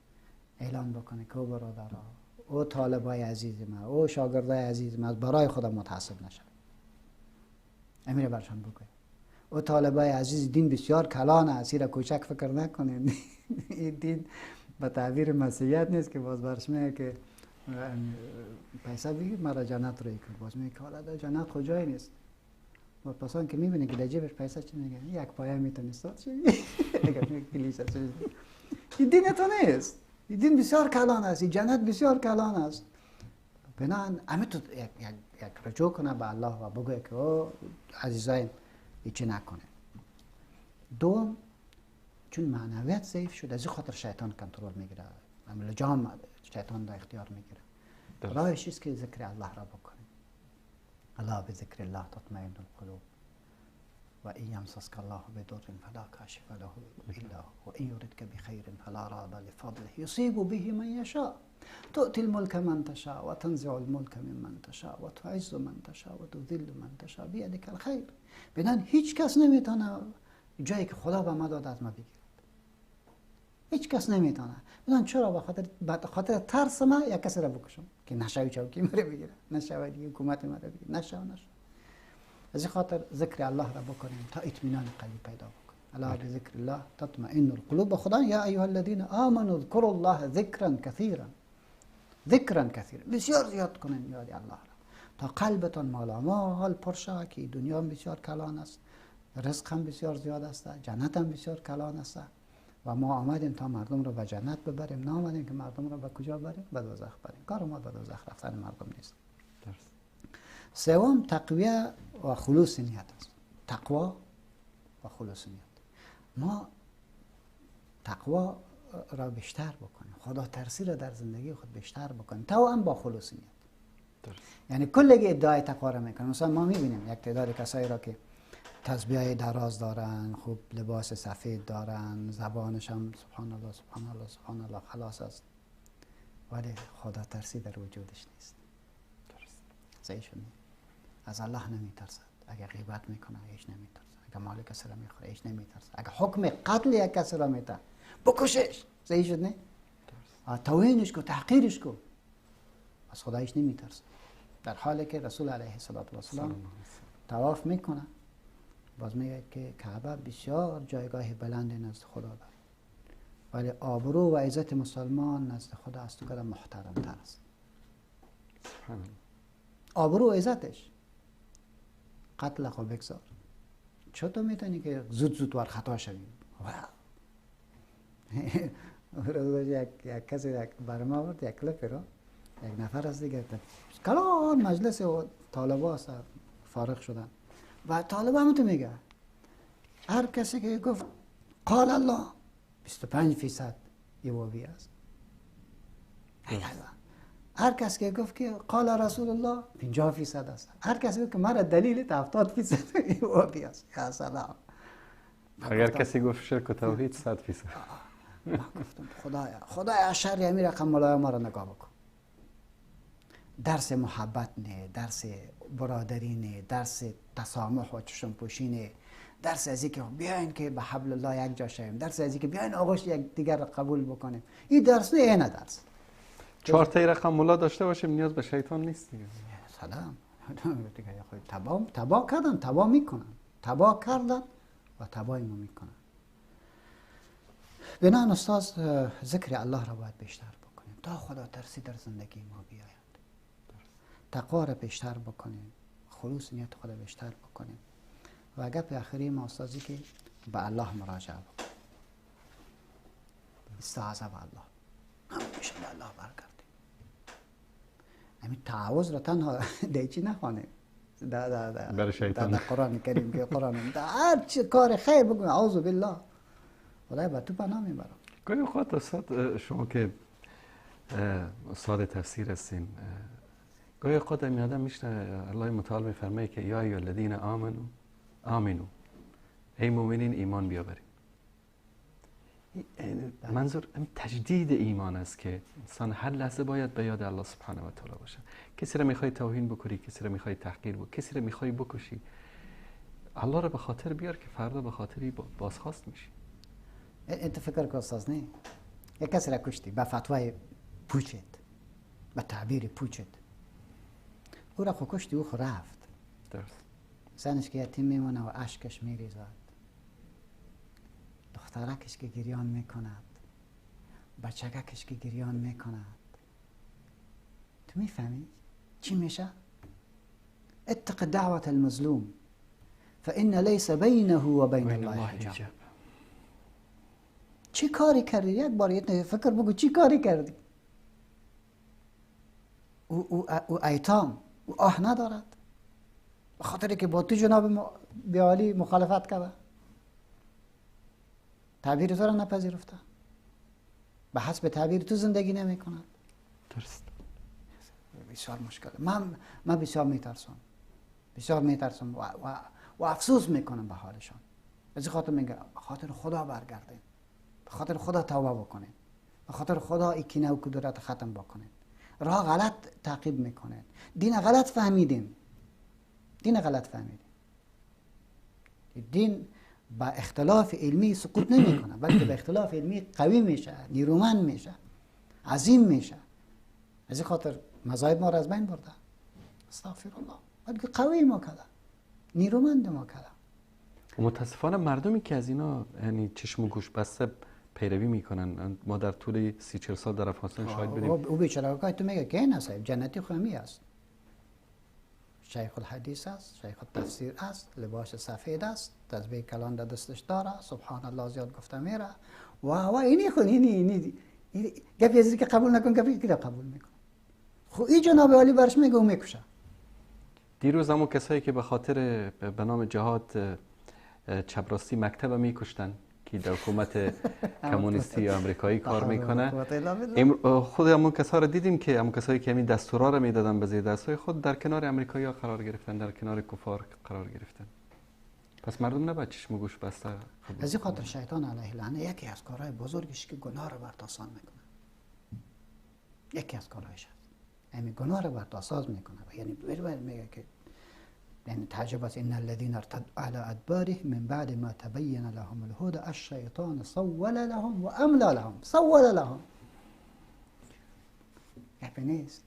اعلان بکنه که او برادرها، او طالبای عزیز من، او شاگردای عزیز من، برای خودم متعصب نشم. امیر برشان بگوید او طالبای عزیز، دین بسیار کلان است، را کوچک فکر نکنید. این دین به تعبیر مسیحیت نیست که باز برش میگه که پیسه بگیر مرا جنت روی کن، باز میگه که حالا در جنت خود جایی نیست. و پسان که میبینه که در جیبش پیسه چی میگه، یک پایه میتونی ساد شوی. اگر میگه کلیسا چی، این دین تو نیست، این دین بسیار کلان است، این جنت بسیار کلان است. بنابراین همه تو یک رجوع کنه به الله و بگوی که او عزیزایم هیچی نکنه. دوم، چون معنویت ضعیف شد، از این خاطر شیطان کنترل میگیره، لجام شیطان در اختیار میگیره. راهش است که ذکر الله را بکنیم. الله بذکر الله تطمئن القلوب و ان یمسسک الله بضر فلا کاشف له الا هو و ان یردک بخیر فلا راد لفضله یصیب به من یشاء تؤتی الملک من تشاء و تنزع الملک ممن تشاء و تعز من تشاء و تذل من تشاء بیدک الخیر. بنان هیچ کس نمیتونه جایی که خدا به ما داد از ما بگیرد. هیچ کس نمیتونه. بنان چرا؟ به خاطر ترس ما یک کسی را بکشم که نشوی چوکی مرا بگیره، نشوی دیگه حکومت مرا بگیره، نشو. از این خاطر ذکر الله را بکنیم تا اطمینان قلبی پیدا بکنیم. الله بذکر الله تطمئن القلوب. خدا یا ایها الذین آمنوا اذکروا الله ذکرا کثیرا، ذکرا کثیرا، بسیار زیاد کنین یاد الله را تا قلبتان مالامال پر شود که دنیا بسیار کلان است، رزق هم بسیار زیاد است، جنت هم بسیار کلان است و ما آمدیم تا مردم را به جنت ببریم، نه آمدیم که مردم را به کجا بریم؟ به دوزخ بریم. کار ما به دوزخ رفتن مردم نیست. سوم، تقویه و خلوص نیت است. تقوا و خلوص نیت. ما تقوا را بیشتر بکنیم، خدا ترسی را در زندگی خود بیشتر بکنیم، توأم با خلوص نیت. یعنی کلگی ادعای تقوا را میکنیم. مثلا ما میبینیم یک تعداد کسایی را که تسبیح دراز دارن، خوب لباس سفید دارن، زبانش هم سبحان الله سبحان الله سبحان الله خلاص است، ولی خدا ترسی در وجودش نیست. درست. از الله نمیترسد. اگر غیبت میکنه هیچ نمیترسد، اگر مال کسی را میخوره هیچ نمیترسد، اگر حکم قتل یک کسی را میده بکشش، صحیح شد نه؟ توهینش کو، تحقیرش کو، از خدا هیچ نمیترسد. در حالی که رسول علیه الصلاة والسلام طواف میکنه، باز میگه که کعبه بسیار جایگاه بلند نزد خدا دارد، ولی آبرو و عزت مسلمان نزد خدا از تو کده محترم تر است. آبرو و عزتش قتل خو بگذار، چطور میتونی که زود زود ور خطا شوی؟ روز یک کسی یک برنامه آورد، یک کلیپ رو، یک نفر از دیگه کلان مجلس و طالبا فارغ شدن و طالب هم تو میگه هر کسی که گفت قال الله 25% یوابی است. هر کس که گفت که قال رسول الله 50% است. هر کسی گفت که مرا دلیل 70% یوابی است. یا سلام. اگر کسی گفت شرک و توحید 100%. من گفتم خدایا خدایا شر همین رقم ملای ما را نگاه بکن. درس محبت نه، درس برادری نه، درس تسامح و چشم پوشی نه، درس از اینکه بیاین که به حبل الله یک جا شویم، درس از اینکه بیاین آغوش یک دیگر را قبول بکنیم. این درس نه، اینه درس. 4 تا رقم ملا داشته باشیم نیاز به شیطان نیست دیگه. سلام. تبا کردن، تبا میکنن، تبا کردن و تبای ما میکنن. بنان استاد ذکر الله را باید بیشتر بکنیم تا خدا ترسی در زندگی ما بیاید. تقوا را بیشتر بکنیم، خلوص نیت خدا بیشتر بکنیم. و گپ آخری ما استادی که به الله مراجعه بکنیم، استعاذه به الله، همیشه به الله برگردیم. همین تعوذ را تنها دیچی نخوانیم، برای شیطان در قرآن کریم که قرآن در هر چی کار خیر بگویم اعوذ بالله، خدای به تو پناه میبرم. گاهی اوقات استاد شما که استاد تفسیر هستین، گاهی اوقات این آدم میشنوه الله متعال میفرمایه که یا ایها الذین آمنوا آمنوا، ای مؤمنین ایمان بیاورید. منظور تجدید ایمان است که انسان هر لحظه باید به یاد الله سبحانه و تعالی باشه. کسی را میخوای توهین بکنی، کسی را میخوای تحقیر بکنی، کسی را میخوای بکشی، الله را به خاطر بیار که فردا به خاطری بازخواست میشی. انت فکر کن استاد، نه یک کسی را کشتی به فتوای پوچت، به تعبیر پوچت، او را خو کشتی، او خو رفت. درست. زنش که یتیم میمونه و اشکش میریزد، دخترکش که گریان میکند، بچگکش که گریان میکند، تو میفهمی چی میشه؟ اتق دعوة المظلوم فإن لیس بینه و بین الله حجاب. چی کاری کردی؟ یک بار فکر بگو چی کاری کردی؟ او ایتام، او آه ندارد به خاطر که با تو جناب بیالی مخالفت کرده، تعبیر تو را نپذیرفته، به حسب تعبیر تو زندگی نمی کند. درست. بسیار مشکل. من بسیار میترسم، بسیار میترسم و افسوس میکنم به حالشان. از این خاطر میگم به خاطر خدا برگردیم، به خاطر خدا توبه بکنیم، به خاطر خدا این کینه و کدورت ختم بکنیم. راه غلط تعقیب میکنه، دین غلط فهمیدیم، دین غلط فهمیدیم. دین با اختلاف علمی سقوط نمیکنه، بلکه با اختلاف علمی قوی میشه، نیرومند میشه، عظیم میشه. از این خاطر مذاهب ما را از بین برده، استغفر الله، بلکه قوی ما کرده، نیرومند ما کرده. متاسفانه مردمی که از اینا یعنی چشم و گوش بسته پیروی میکنن، ما در طول 30-40 سال در افغانستان شاهد بودیم. او بیچاره تو میگه که نه صاحب جنتی خمی است، شیخ الحدیث است، شیخ التفسیر است، لباس سفید است، تسبیح کلان در دستش داره، سبحان الله زیاد گفته میره و اینی خون اینی اینی گپی از که قبول نکن، گپی که قبول میکنه. خب این جناب عالی برش میگه و میکشه. دیروز همون کسایی که به خاطر به نام جهاد چپ راستی مکتب میکشتن که در حکومت کمونیستی آمریکایی کار میکنه، خود همون کسا رو دیدیم که همون کسایی که همین دستورا رو میدادن به زیر دستای خود در کنار آمریکایی‌ها قرار گرفتن، در کنار کفار قرار گرفتن. پس مردم نباید چشم و گوش بسته. از این خاطر شیطان علیه لعنه یکی از کارهای بزرگش که گناه رو برات آسان میکنه، یکی از کارهایش هست همین گناه رو برات آسان میکنه. یعنی میگه که يعني تعجب إن الذين ارتدوا على أدبارهم من بعد ما تبين لهم الهدى الشيطان سول لهم وأملى لهم، سول لهم. گپی نیست،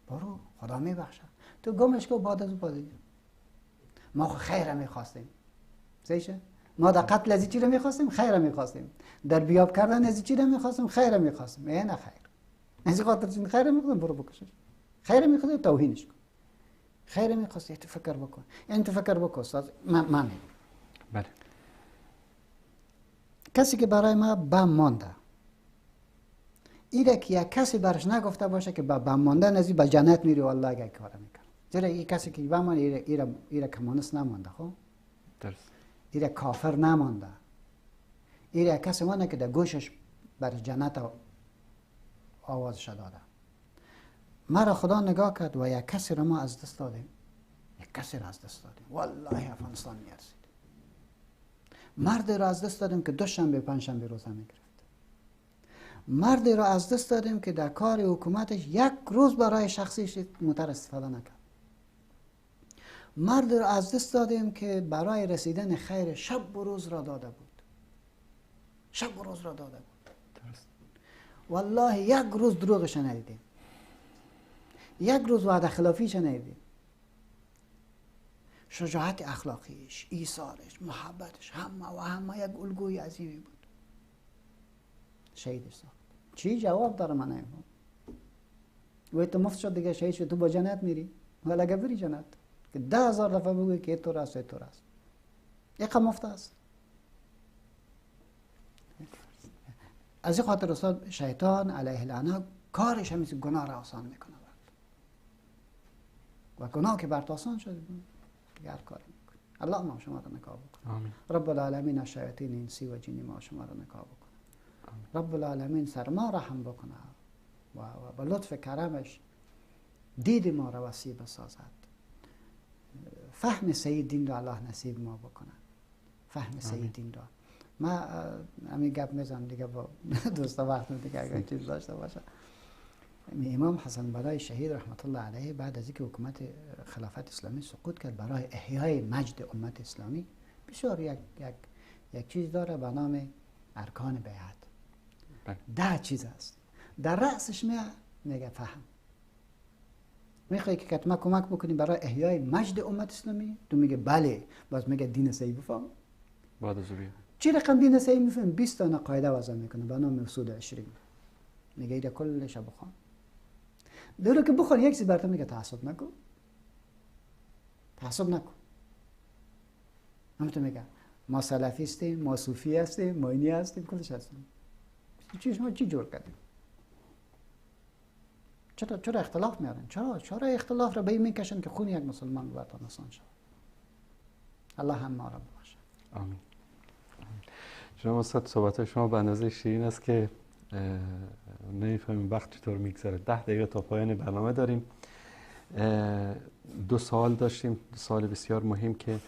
برو خدا میبخشه، تو گمش کن بعد از او بعد. ما خو خیر میخواستیم، صحیح؟ ما در قتل از چی رو میخواستیم؟ خیر میخواستیم. در بیاب کردن از چی رو میخواستیم؟ خیر میخواستیم. نه خیر، از خاطر چون خیر میخواستیم برو بکشش، خیر میخواستیم توهینش کن، خیر میخواستی تو فکر بکن. یعنی تو فکر بکن استاد، من بله. کسی که برای ما بم مانده، ایره که یک کسی برش نگفته باشه که با بم ماندن از به جنت میری، والله اگه کار میکنه. زیرا این کسی که بم مانده ایره کمونیست نمانده، خب درست، ایره کافر نمانده، ایره کسی مانده که در گوشش بر جنت آوازش داده. مرا خدا نگاه کرد و یک کسی را ما از دست دادیم، یک کسی را از دست دادیم، والله افغانستان میارزید. مرد را از دست دادیم که دوشنبه پنجشنبه روزه میگرفت. مرد را از دست دادیم که در کار حکومتش یک روز برای شخصیش موتر استفاده نکرد. مرد را از دست دادیم که برای رسیدن خیر شب و روز را داده بود، شب و روز را داده بود. درست. والله یک روز دروغش ندیدیم، یک روز وعده خلافیش ندیدیم. شجاعت اخلاقیش، ایثارش، محبتش، همه و همه یک الگوی عظیمی بود. شهیدش ساخت. چی جواب داره؟ من نمیفهمم. و تو مفت شد دیگه، شهید شد، تو با جنت میری. ولی اگه بری جنت که 10,000 دفعه بگوی که تو راست تو راست، یک مفت است. از این خاطر استاد شیطان علیه لعنه کارش همین گناه را آسان میکنه و گناه که برات آسان شد دیگه هر کاری میکنه. الله ما شما را نگاه بکنه. آمین. رب العالمین شیاطین انسی و جنی ما شما را نگاه بکنه. آمین. رب العالمین سر ما رحم بکنه و به لطف کرمش دید ما را وسیع بسازد. فهم صحیح دین را الله نصیب ما بکنه. فهم صحیح دین را. ما همین گپ میزنم دیگه با دوستا وقت دیگه اگر چیز داشته باشه. امام حسن بنای شهید رحمت الله علیه بعد از اینکه حکومت خلافت اسلامی سقوط کرد، برای احیای مجد امت اسلامی بسیار یک یک یک چیز داره به نام ارکان بیعت. 10 چیز است. در رأسش میگه فهم. میخوای که کتما کمک بکنی برای احیای مجد امت اسلامی؟ تو میگه بله. باز میگه دین صحیح بفهم. بعد از بیا. چی رقم دین صحیح میفهم؟ 20 تا قاعده وضع میکنه به نام اصول 20. میگه ایده کلش بخوان. داره که بخوان یک چیز برات میگه تعصب نکن. تعصب نکن. همونطور میگه ما سلفی هستیم، ما صوفی هستیم، ما اینی هستیم، کلش هستیم. چی شما چی جور کردیم؟ چرا اختلاف میارن؟ چرا اختلاف را به این میکشن که خون یک مسلمان باید آسان شود؟ الله هم ما را ببخشد. آمین. جناب استاد، صحبت شما به اندازه شیرین است که نمیفهمیم وقت چطور میگذره. 10 دقیقه تا پایان برنامه داریم. 2 سوال داشتیم، 2 سوال بسیار مهم که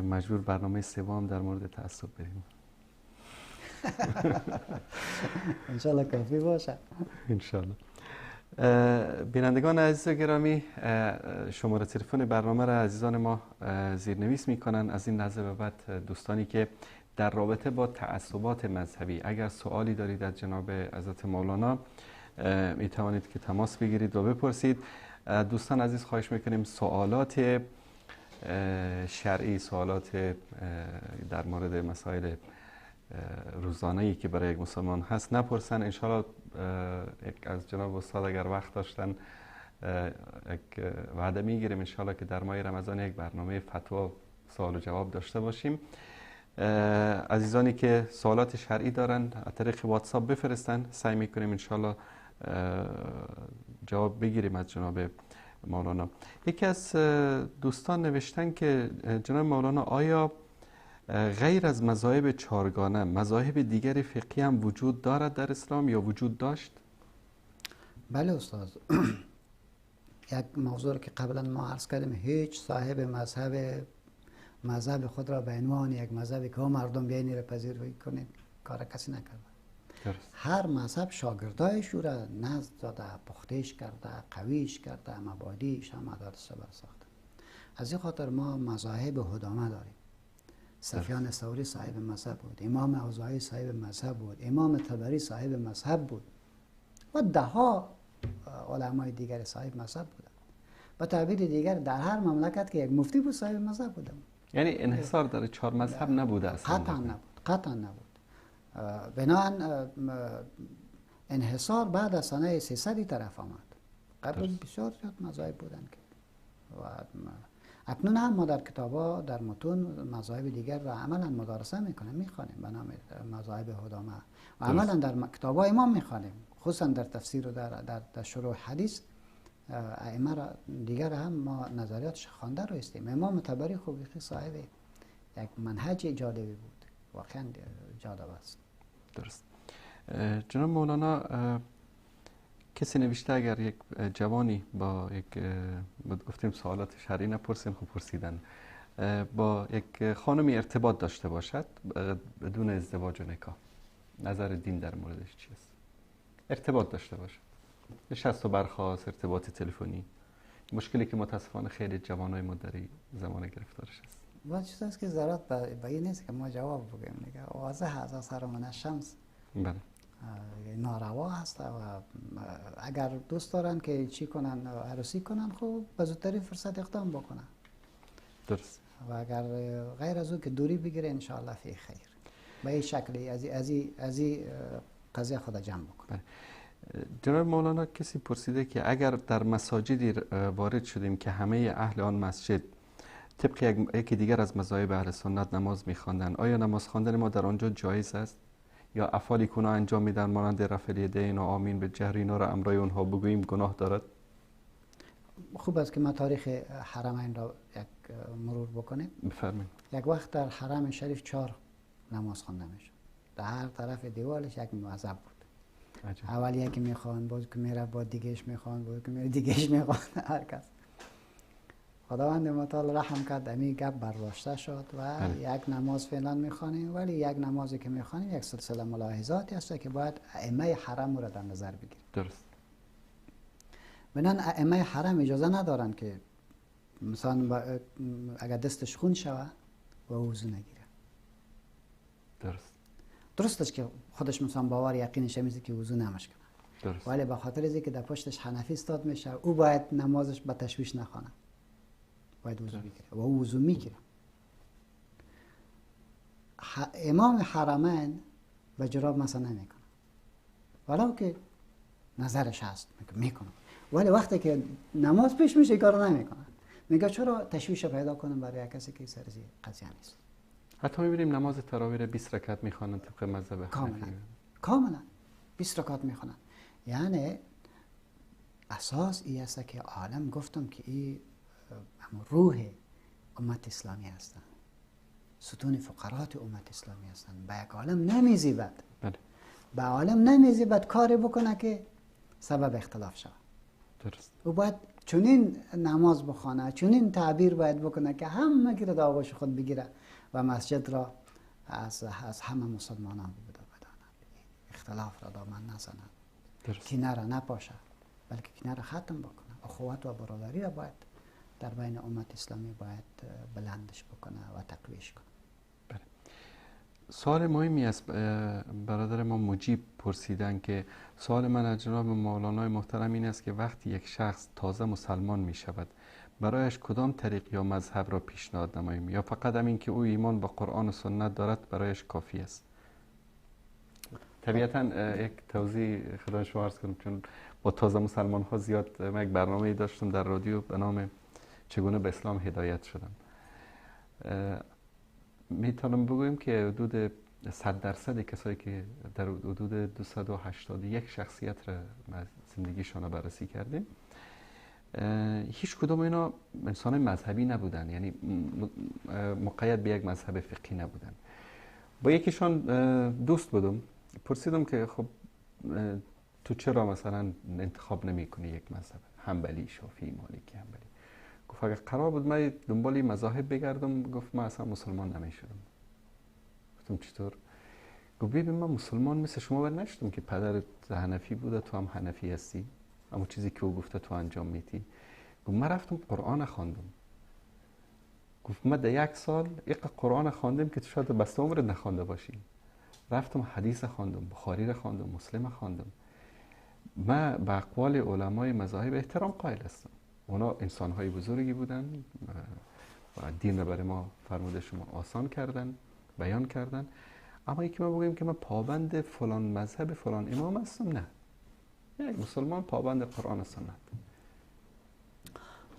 مجبور برنامه سوم در مورد تعصب بریم. انشالله کافی باشه. انشالله. بینندگان عزیز و گرامی، شماره تلفن برنامه را عزیزان ما زیرنویس میکنن. از این لحظه به بعد دوستانی که در رابطه با تعصبات مذهبی اگر سوالی دارید از جناب حضرت مولانا می توانید که تماس بگیرید و بپرسید. دوستان عزیز، خواهش میکنیم سوالات شرعی، سوالات در مورد مسائل روزانه‌ای که برای یک مسلمان هست نپرسن. انشالله از جناب استاد اگر وقت داشتن یک وعده میگیریم انشالله که در ماه رمضان یک برنامه فتوا سوال و جواب داشته باشیم. عزیزانی که سوالات شرعی دارن از طریق واتساپ بفرستن، سعی میکنیم انشالله جواب بگیریم از جناب مولانا. یکی از دوستان نوشتن که جناب مولانا آیا غیر از مذاهب چارگانه مذاهب دیگر فقهی هم وجود دارد در اسلام یا وجود داشت؟ بله استاد، یک موضوع که قبلا ما عرض کردیم، هیچ صاحب مذهب خود را به عنوان یک مذهبی که مردم بیاین را پذیرایی کنید کار کسی نکرده. هر مذهب شاگردایش او را نزد داده، پختهش کرده، قویش کرده، مبادیش هم مدارس را برساخته. از این خاطر ما مذاهب هدامه داریم. سفیان ثوری صاحب مذهب بود، امام اوزاعی صاحب مذهب بود، امام طبری صاحب مذهب بود و ده ها علمای دیگر صاحب مذهب بودند. با تعبیر دیگر در هر مملکت که یک مفتی بود صاحب مذهب بودند. یعنی انحصار در 4 مذهب نبوده اصلا؟ قطعا نبود، قطعا نبود. بنابراین انحصار بعد از سنه 300 طرف آمد. قبل بسیار زیاد مذاهب بودند که و اکنون هم ما در کتابا در متون مذاهب دیگر را عملا مدارسه میکنیم، میخوانیم به نام مذاهب هدامه و عملا در کتابای ما میخوانیم، خصوصا در تفسیر و در شروح حدیث ائمه را دیگر هم ما نظریاتش خوانده رو هستیم. امام طبری خوب صاحب یک منهج جالبی بود، واقعا جالب است. درست. جناب مولانا، کسی نوشته اگر یک جوانی با یک، گفتیم سوالات شرعی نپرسیم، خب پرسیدن، با یک خانمی ارتباط داشته باشد بدون ازدواج و نکاح، نظر دین در موردش چی است؟ ارتباط داشته باشد، نشست و برخاست، ارتباط تلفنی، مشکلی که متاسفانه خیلی جوانای ما در زمان گرفتارش است. باز چیز است که ضرورت به این نیست که ما جواب بگیم دیگه، واضح است از هر من شمس. بله. ناروا هست و اگر دوست دارن که چی کنن، عروسی کنن، خب به زودترین فرصت اقدام بکنن. درست. و اگر غیر از او که دوری بگیره انشاءالله فی خیر، به این شکلی از این قضیه خود جمع بکنه. جناب مولانا، کسی پرسیده که اگر در مساجدی وارد شدیم که همه اهل آن مسجد طبق یکی دیگر از مذاهب اهل سنت نماز می‌خواندند، آیا نماز خواندن ما در آنجا جایز است؟ یا افعالی که اونا انجام میدن مانند رفع الیدین و آمین به جهر اینا را امرای اونها بگوییم گناه دارد؟ خوب است که ما تاریخ حرمین را یک مرور بکنیم. بفرمایید. یک وقت در حرم شریف 4 نماز خوانده میشد، در هر طرف دیوالش یک مذهب بود. عجب. اول یکی میخوان، باز که میره با دیگهش میخوان، باز که میره دیگهش میخوان، هر کس. خداوند متعال رحم کرد، امی گپ برداشته شد و یک نماز فعلا میخوانیم، ولی یک نمازی که میخوانیم یک سلسله ملاحظاتی هست که باید ائمه حرم را در نظر بگیریم. درست. بنان ائمه حرم اجازه ندارن که مثلا اگر دستش خون شوه و وضو نگیره. درست. درست است که خودش مثلا باور یقینش همیشه که وضو نمش کنه. درست. ولی به خاطر اینکه در پشتش حنفی استاد میشه، او باید نمازش به تشویش نخوانه، باید وضو بگیره و او وضو میگیره. امام حرمین به جراب مثلا نمیکنه، ولو که نظرش هست میکنه، ولی وقتی که نماز پیش میشه کار نمیکنه. میگه چرا تشویش پیدا کنم برای کسی که سرزی قضیه نیست. حتی میبینیم نماز تراویح را 20 رکعت میخوانند طبق مذهب حنفی. کاملا 20 رکعت میخوانند. یعنی اساس ای است که عالم گفتم که ای روح امت اسلامی هستند، ستون فقرات امت اسلامی هستند. به یک عالم نمیزیبد، بله، به عالم نمیزیبد کاری بکنه که سبب اختلاف شود. درست. او باید چنین نماز بخوانه، چنین تعبیر باید بکنه که همه گیر در آغوش خود بگیره و مسجد را از همه مسلمانان بدانند، اختلاف را دامن نزنند، کینه را نپاشه، بلکه کینه را ختم بکنه. اخوت و برادری را باید در بین امت اسلامی باید بلندش بکنه و تقویش کنه. بله. سوال مهمی است برادر ما مجیب پرسیدن که سوال من از جناب مولانای محترم این است که وقتی یک شخص تازه مسلمان می شود برایش کدام طریق یا مذهب را پیشنهاد نماییم، یا فقط همین که او ایمان با قرآن و سنت دارد برایش کافی است؟ طبیعتا یک توضیح خدمت شما عرض کنم، چون با تازه مسلمان ها زیاد من یک برنامه‌ای داشتم در رادیو به نام چگونه به اسلام هدایت شدم. میتونم بگویم که حدود 100% کسایی که در حدود 281 شخصیت را زندگیشان را بررسی کردیم، هیچ کدوم اینا انسان مذهبی نبودن، یعنی مقید به یک مذهب فقهی نبودن. با یکیشان دوست بودم، پرسیدم که خب تو چرا مثلا انتخاب نمی کنی یک مذهب، حنبلی، شافعی، مالکی، حنبلی؟ گفت اگر قرار بود من دنبال مذاهب بگردم، گفت من اصلا مسلمان نمیشدم. گفتم چطور؟ گفت ببین من مسلمان مثل شما بر نشدم که پدرت حنفی بوده تو هم حنفی هستی، اما چیزی که او گفته تو انجام میدی. گفت من رفتم قرآن خواندم. گفت من در یک سال یک قرآن خواندم که تو شاید بسته عمرت نخوانده باشی. رفتم حدیث خواندم، بخاری را خواندم، مسلم خواندم. من به اقوال علمای مذاهب احترام قائل هستم، اونا انسان‌های بزرگی بودن و دین را برای ما فرموده شما آسان کردن، بیان کردن. اما یکی ما بگوییم که من پابند فلان مذهب فلان امام هستم، نه. یک مسلمان پابند قرآن و سنت.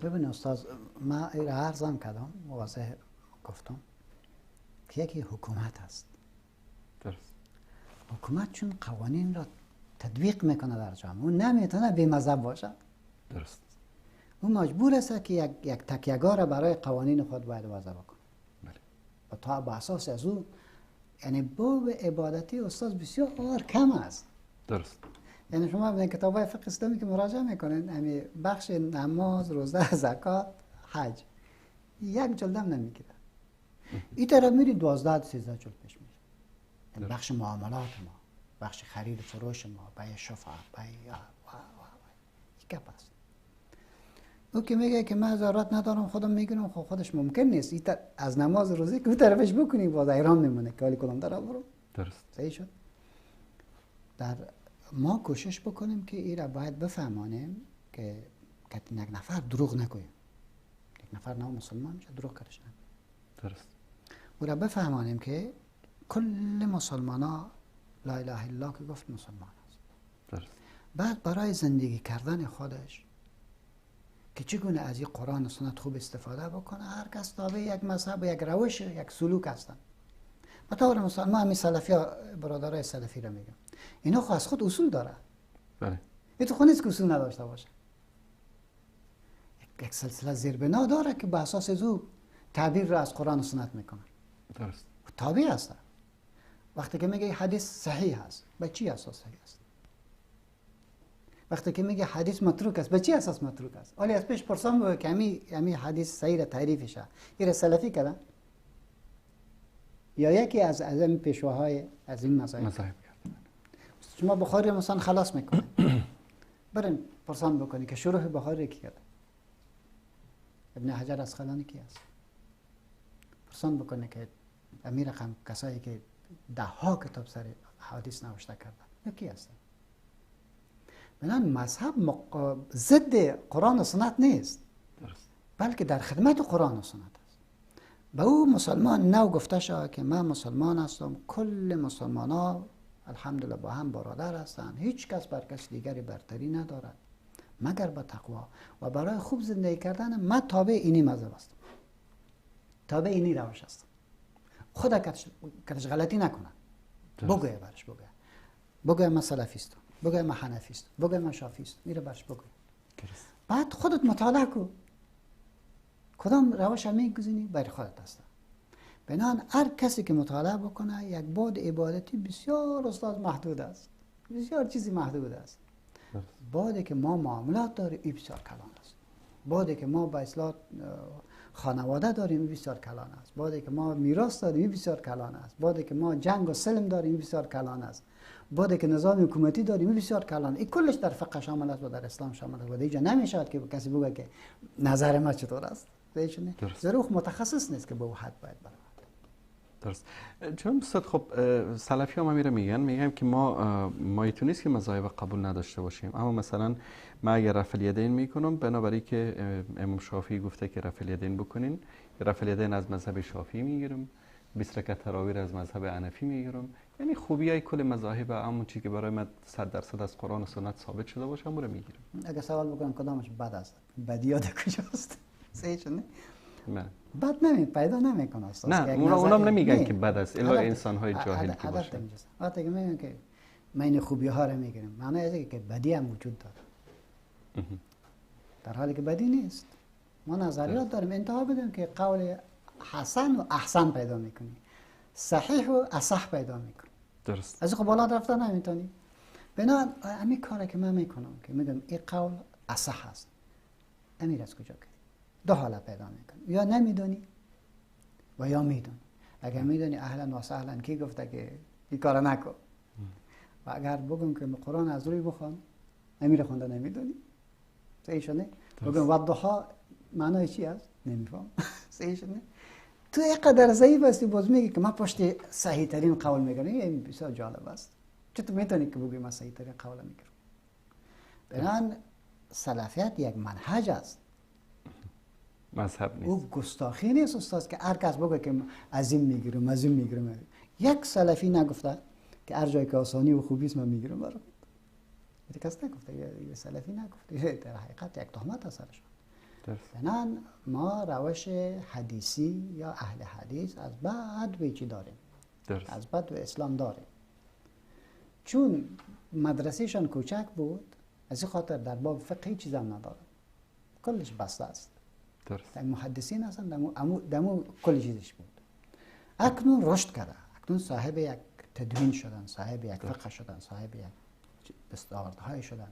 ببین استاد، من این عرضم کردم، واضح گفتم که یکی حکومت است. درست. حکومت چون قوانین را تطبیق میکنه در جامعه، اون نمیتونه بی مذهب باشه. درست. او مجبور است که یک تکیه‌گاه را برای قوانین خود باید وضع بکنه. بله. و تا به اساس از او، یعنی باب عبادتی استاد بسیار کم است. درست. یعنی شما به کتاب‌های فقه اسلامی که مراجعه میکنین، همین بخش نماز، روزه، زکات، حج، یک جلد هم نمیگیره. این طرف میری 12 13 جلد پیش میره. یعنی بخش معاملات ما، بخش خرید و فروش ما، بیع شفاعه، بیع و این گپ است. او که میگه که من ضرورت ندارم خودم میگیرم، خب خودش ممکن نیست. این از نماز روزه که اون طرفش بکنی باز ایران میمونه که حالی کدام طرف برو. درست. صحیح شد. در ما کوشش بکنیم که این را باید بفهمانیم که یک نفر دروغ نگویم، یک نفر نه مسلمان میشه دروغ کردش نگویم. درست. او را بفهمانیم که کل مسلمان ها لا اله الا الله که گفت مسلمان است. درست. بعد برای زندگی کردن خودش که چگونه از این قرآن و سنت خوب استفاده بکنه، هر کس تابع یک مذهب و یک روش و یک سلوک هستند. بطور مثال ما همین سلفی ها، برادرای سلفی را میگم، اینا خو از خود اصول داره. بله. این تو خود نیست که اصول نداشته باشه. یک سلسله زیربنا داره که به اساس از او تعبیر را از قرآن و سنت میکنه. درست. تابع هست. وقتی که میگه حدیث صحیح هست، به چی اساس صحیح است؟ وقتی که میگه حدیث متروک است، به چی اساس متروک است؟ ولی از پیش پرسان بود که همی حدیث صحیح را تعریفشه، این را سلفی کردن یا یکی از این پیشواهای از این مذاهب کردن. شما بخاری مثلا خلاص میکنه، برین پرسان بکنی که شروح بخاری کی کرده؟ ابن حجر عسقلانی کی است؟ پرسان بکنه که امیر رقم کسایی که ده ها کتاب سر حدیث نوشته کردن یا کی هستن؟ بنان مذهب ضد قرآن و سنت نیست. درست. بلکه در خدمت قرآن و سنت است. به او مسلمان نو گفته شد که من مسلمان هستم، کل مسلمان ها الحمدلله با هم برادر هستند، هیچ کس بر کس دیگری برتری ندارد مگر با تقوا، و برای خوب زندگی کردن من تابع اینی مذهب هستم، تابع اینی روش هستم. خدا کتش غلطی نکنه، بگویه برش، بگویه من سلفیستم، بگویه من حنفیستم، بگویه من شافیستم، میره برش بگویه. بعد خودت مطالعه کن کدام روش هم میگزینی برای خودت هست. بنابراین هر کسی که مطالعه بکنه یک بعد عبادتی بسیار استاد محدود است، بسیار چیزی محدود است. بعدی که ما معاملات داریم این بسیار کلان است، بعدی که ما به اصطلاح خانواده داریم این بسیار کلان است، بعدی که ما میراث داریم این بسیار کلان است، بعدی که ما جنگ و سلم داریم این بسیار کلان است، بعدی که نظام حکومتی داریم این بسیار کلان. این کلش در فقه شامل است و در اسلام شامل است و دیگه نمیشود که کسی بگه که نظر ما چطور است. ضرور متخصص نیست که به حد باید برود. درست. چون استاد خب سلفی ها میره میگن که ما نیست که مذاهب قبول نداشته باشیم، اما مثلا من اگر رفع الیدین میکنم، بنابراین که امام شافعی گفته که رفع الیدین بکنین، رفع الیدین از مذهب شافعی میگیرم، 20 رکعت تراویح از مذهب حنفی میگیرم، یعنی خوبی های کل مذاهب همون چیزی که برای من 100% از قرآن و سنت ثابت شده باشه همون رو میگیرم. اگه سوال بکنم کدامش بد است؟ بدیات کجاست؟ صحیح شد؟ نه بد نمی پیدا نمیکنه استاد. نه اونام نمیگن که بد است، الا انسان های جاهل که باشه. وقتی که میگن که من این خوبی ها رو میگیرم، معنی اینه که بدی هم وجود داره، در حالی که بدی نیست. ما نظریات داریم، انتها بدیم که قول حسن و احسن پیدا میکنی، صحیح و اصح پیدا میکنی. درست. از خب بالا رفتن نمیتونی. بنابراین همین کاری که من میکنم که میگم این قول اصح است، امیر از کجا کردی؟ دو حالت پیدا میکنی، یا نمیدونی و یا میدونی. اگر میدونی اهلا و سهلا، کی گفته که این کارو نکن؟ و اگر بگم که قرآن از روی بخوان، امیر خونده نمیدونی، صحیح شده؟ بگم والضحی معنای چی است؟ نمیفهم. صحیح شده؟ تو اینقدر ضعیف هستی باز میگی که من پشت صحیح ترین قول میگیرم. این بسیار جالب است. چطور میتونی که بگی من صحیح ترین قول میگیرم؟ بنابراین سلفیت یک منهج است، مذهب نیست. او گستاخی نیست استاد که هر کس بگه که از این میگیرم از این میگیرم. یک سلفی نگفته که هر جایی که آسانی و خوبی است من میگیرم برای خود. کس نگفته، یه سلفی نگفته. در حقیقت یک تهمت است سرشون. بنان ما روش حدیثی یا اهل حدیث از بعد چی داریم؟ درست. از بعد اسلام داریم. چون مدرسهشان کوچک بود، از این خاطر در باب فقه هیچ چیز هم ندارن، کلش بسته است. درست. محدثین هستن، دمو کل چیزش بود. اکنون رشد کرده، اکنون صاحب یک تدوین شدن، صاحب یک فقه شدن، صاحب یک دستاوردهای شدن.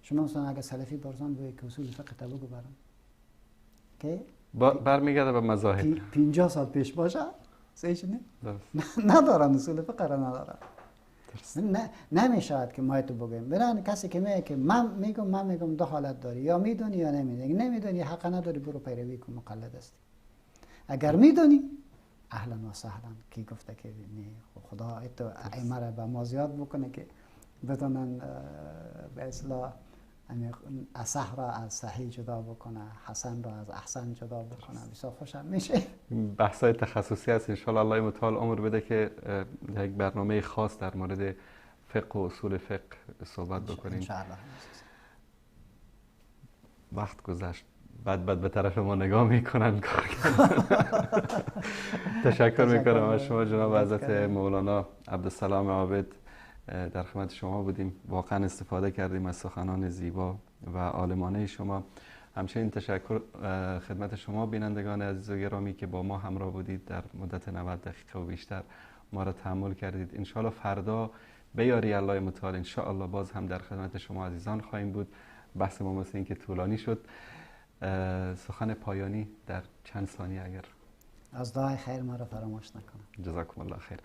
شما مثلا اگه سلفی برزان بگی که اصول فقه تا بگو برام که برمیگرده به مذاهب 50 سال پیش باشه، صحیح نه؟ ندارن اصول فقه را ندارن. نه نمیشود که ما تو بگیم. برن کسی که میگه که من میگم دو حالت داری، یا میدونی یا نمیدونی. نمیدونی حق نداری، برو پیروی کن، مقلد هستی. اگر میدونی اهلا و سهلا، کی گفته که نه خدا تو ائمه را به ما زیاد بکنه که بتونن به اصطلاح اصح را از صحیح جدا بکنه، حسن را از احسن جدا بکنه. بسیار خوشم میشه. بحث‌های تخصصی هست، انشالله الله متعال عمر بده که یک برنامه خاص در مورد فقه و اصول فقه صحبت بکنیم انشالله. وقت گذشت، بد بد به طرف ما نگاه میکنن. تشکر میکنم از شما جناب حضرت مولانا عبدالسلام عابد، در خدمت شما بودیم. واقعا استفاده کردیم از سخنان زیبا و عالمانه شما. همچنین تشکر خدمت شما بینندگان عزیز و گرامی که با ما همراه بودید در مدت 90 دقیقه و بیشتر ما را تحمل کردید. انشاءالله فردا به یاری الله متعال انشاءالله باز هم در خدمت شما عزیزان خواهیم بود. بحث ما مثل اینکه طولانی شد. سخن پایانی در چند ثانیه اگر از دعای خیر ما را فراموش نکنم. جزاکم الله خیر.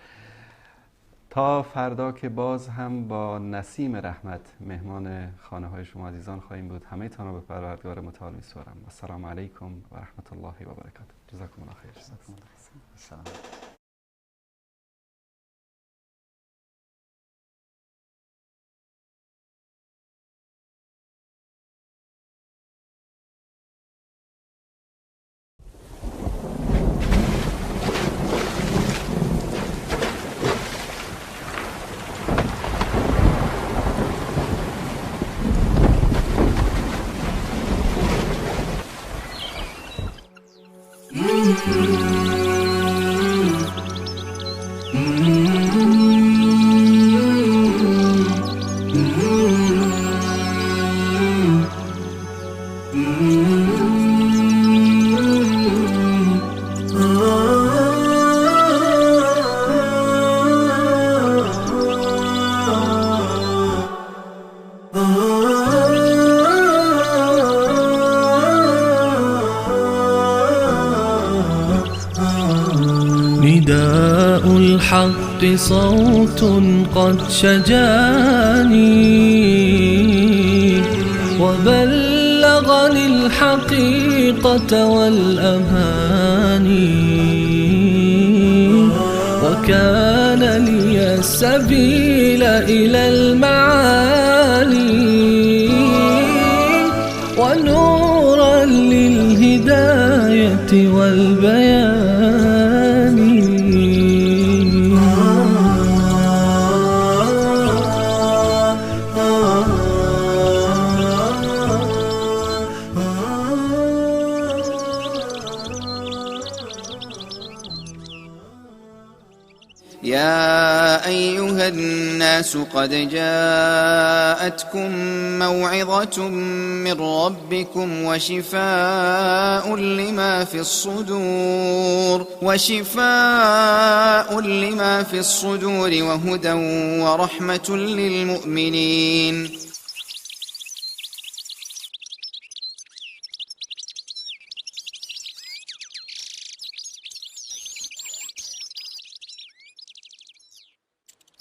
تا فردا که باز هم با نسیم رحمت مهمان خانه های شما عزیزان خواهیم بود. همه تان را به پروردگار متعال می‌سپارم. السلام علیکم و رحمت الله و برکاته. جزاکم الله خیر. السلام. الحق صوت قد شجاني وبلغني الحقيقة والأماني وكان لي السبيل إلى المعالي ونورا للهداية والبيان. يا أيها الناس قد جاءتكم موعظة من ربكم وشفاء لما في الصدور وهدى ورحمة للمؤمنين.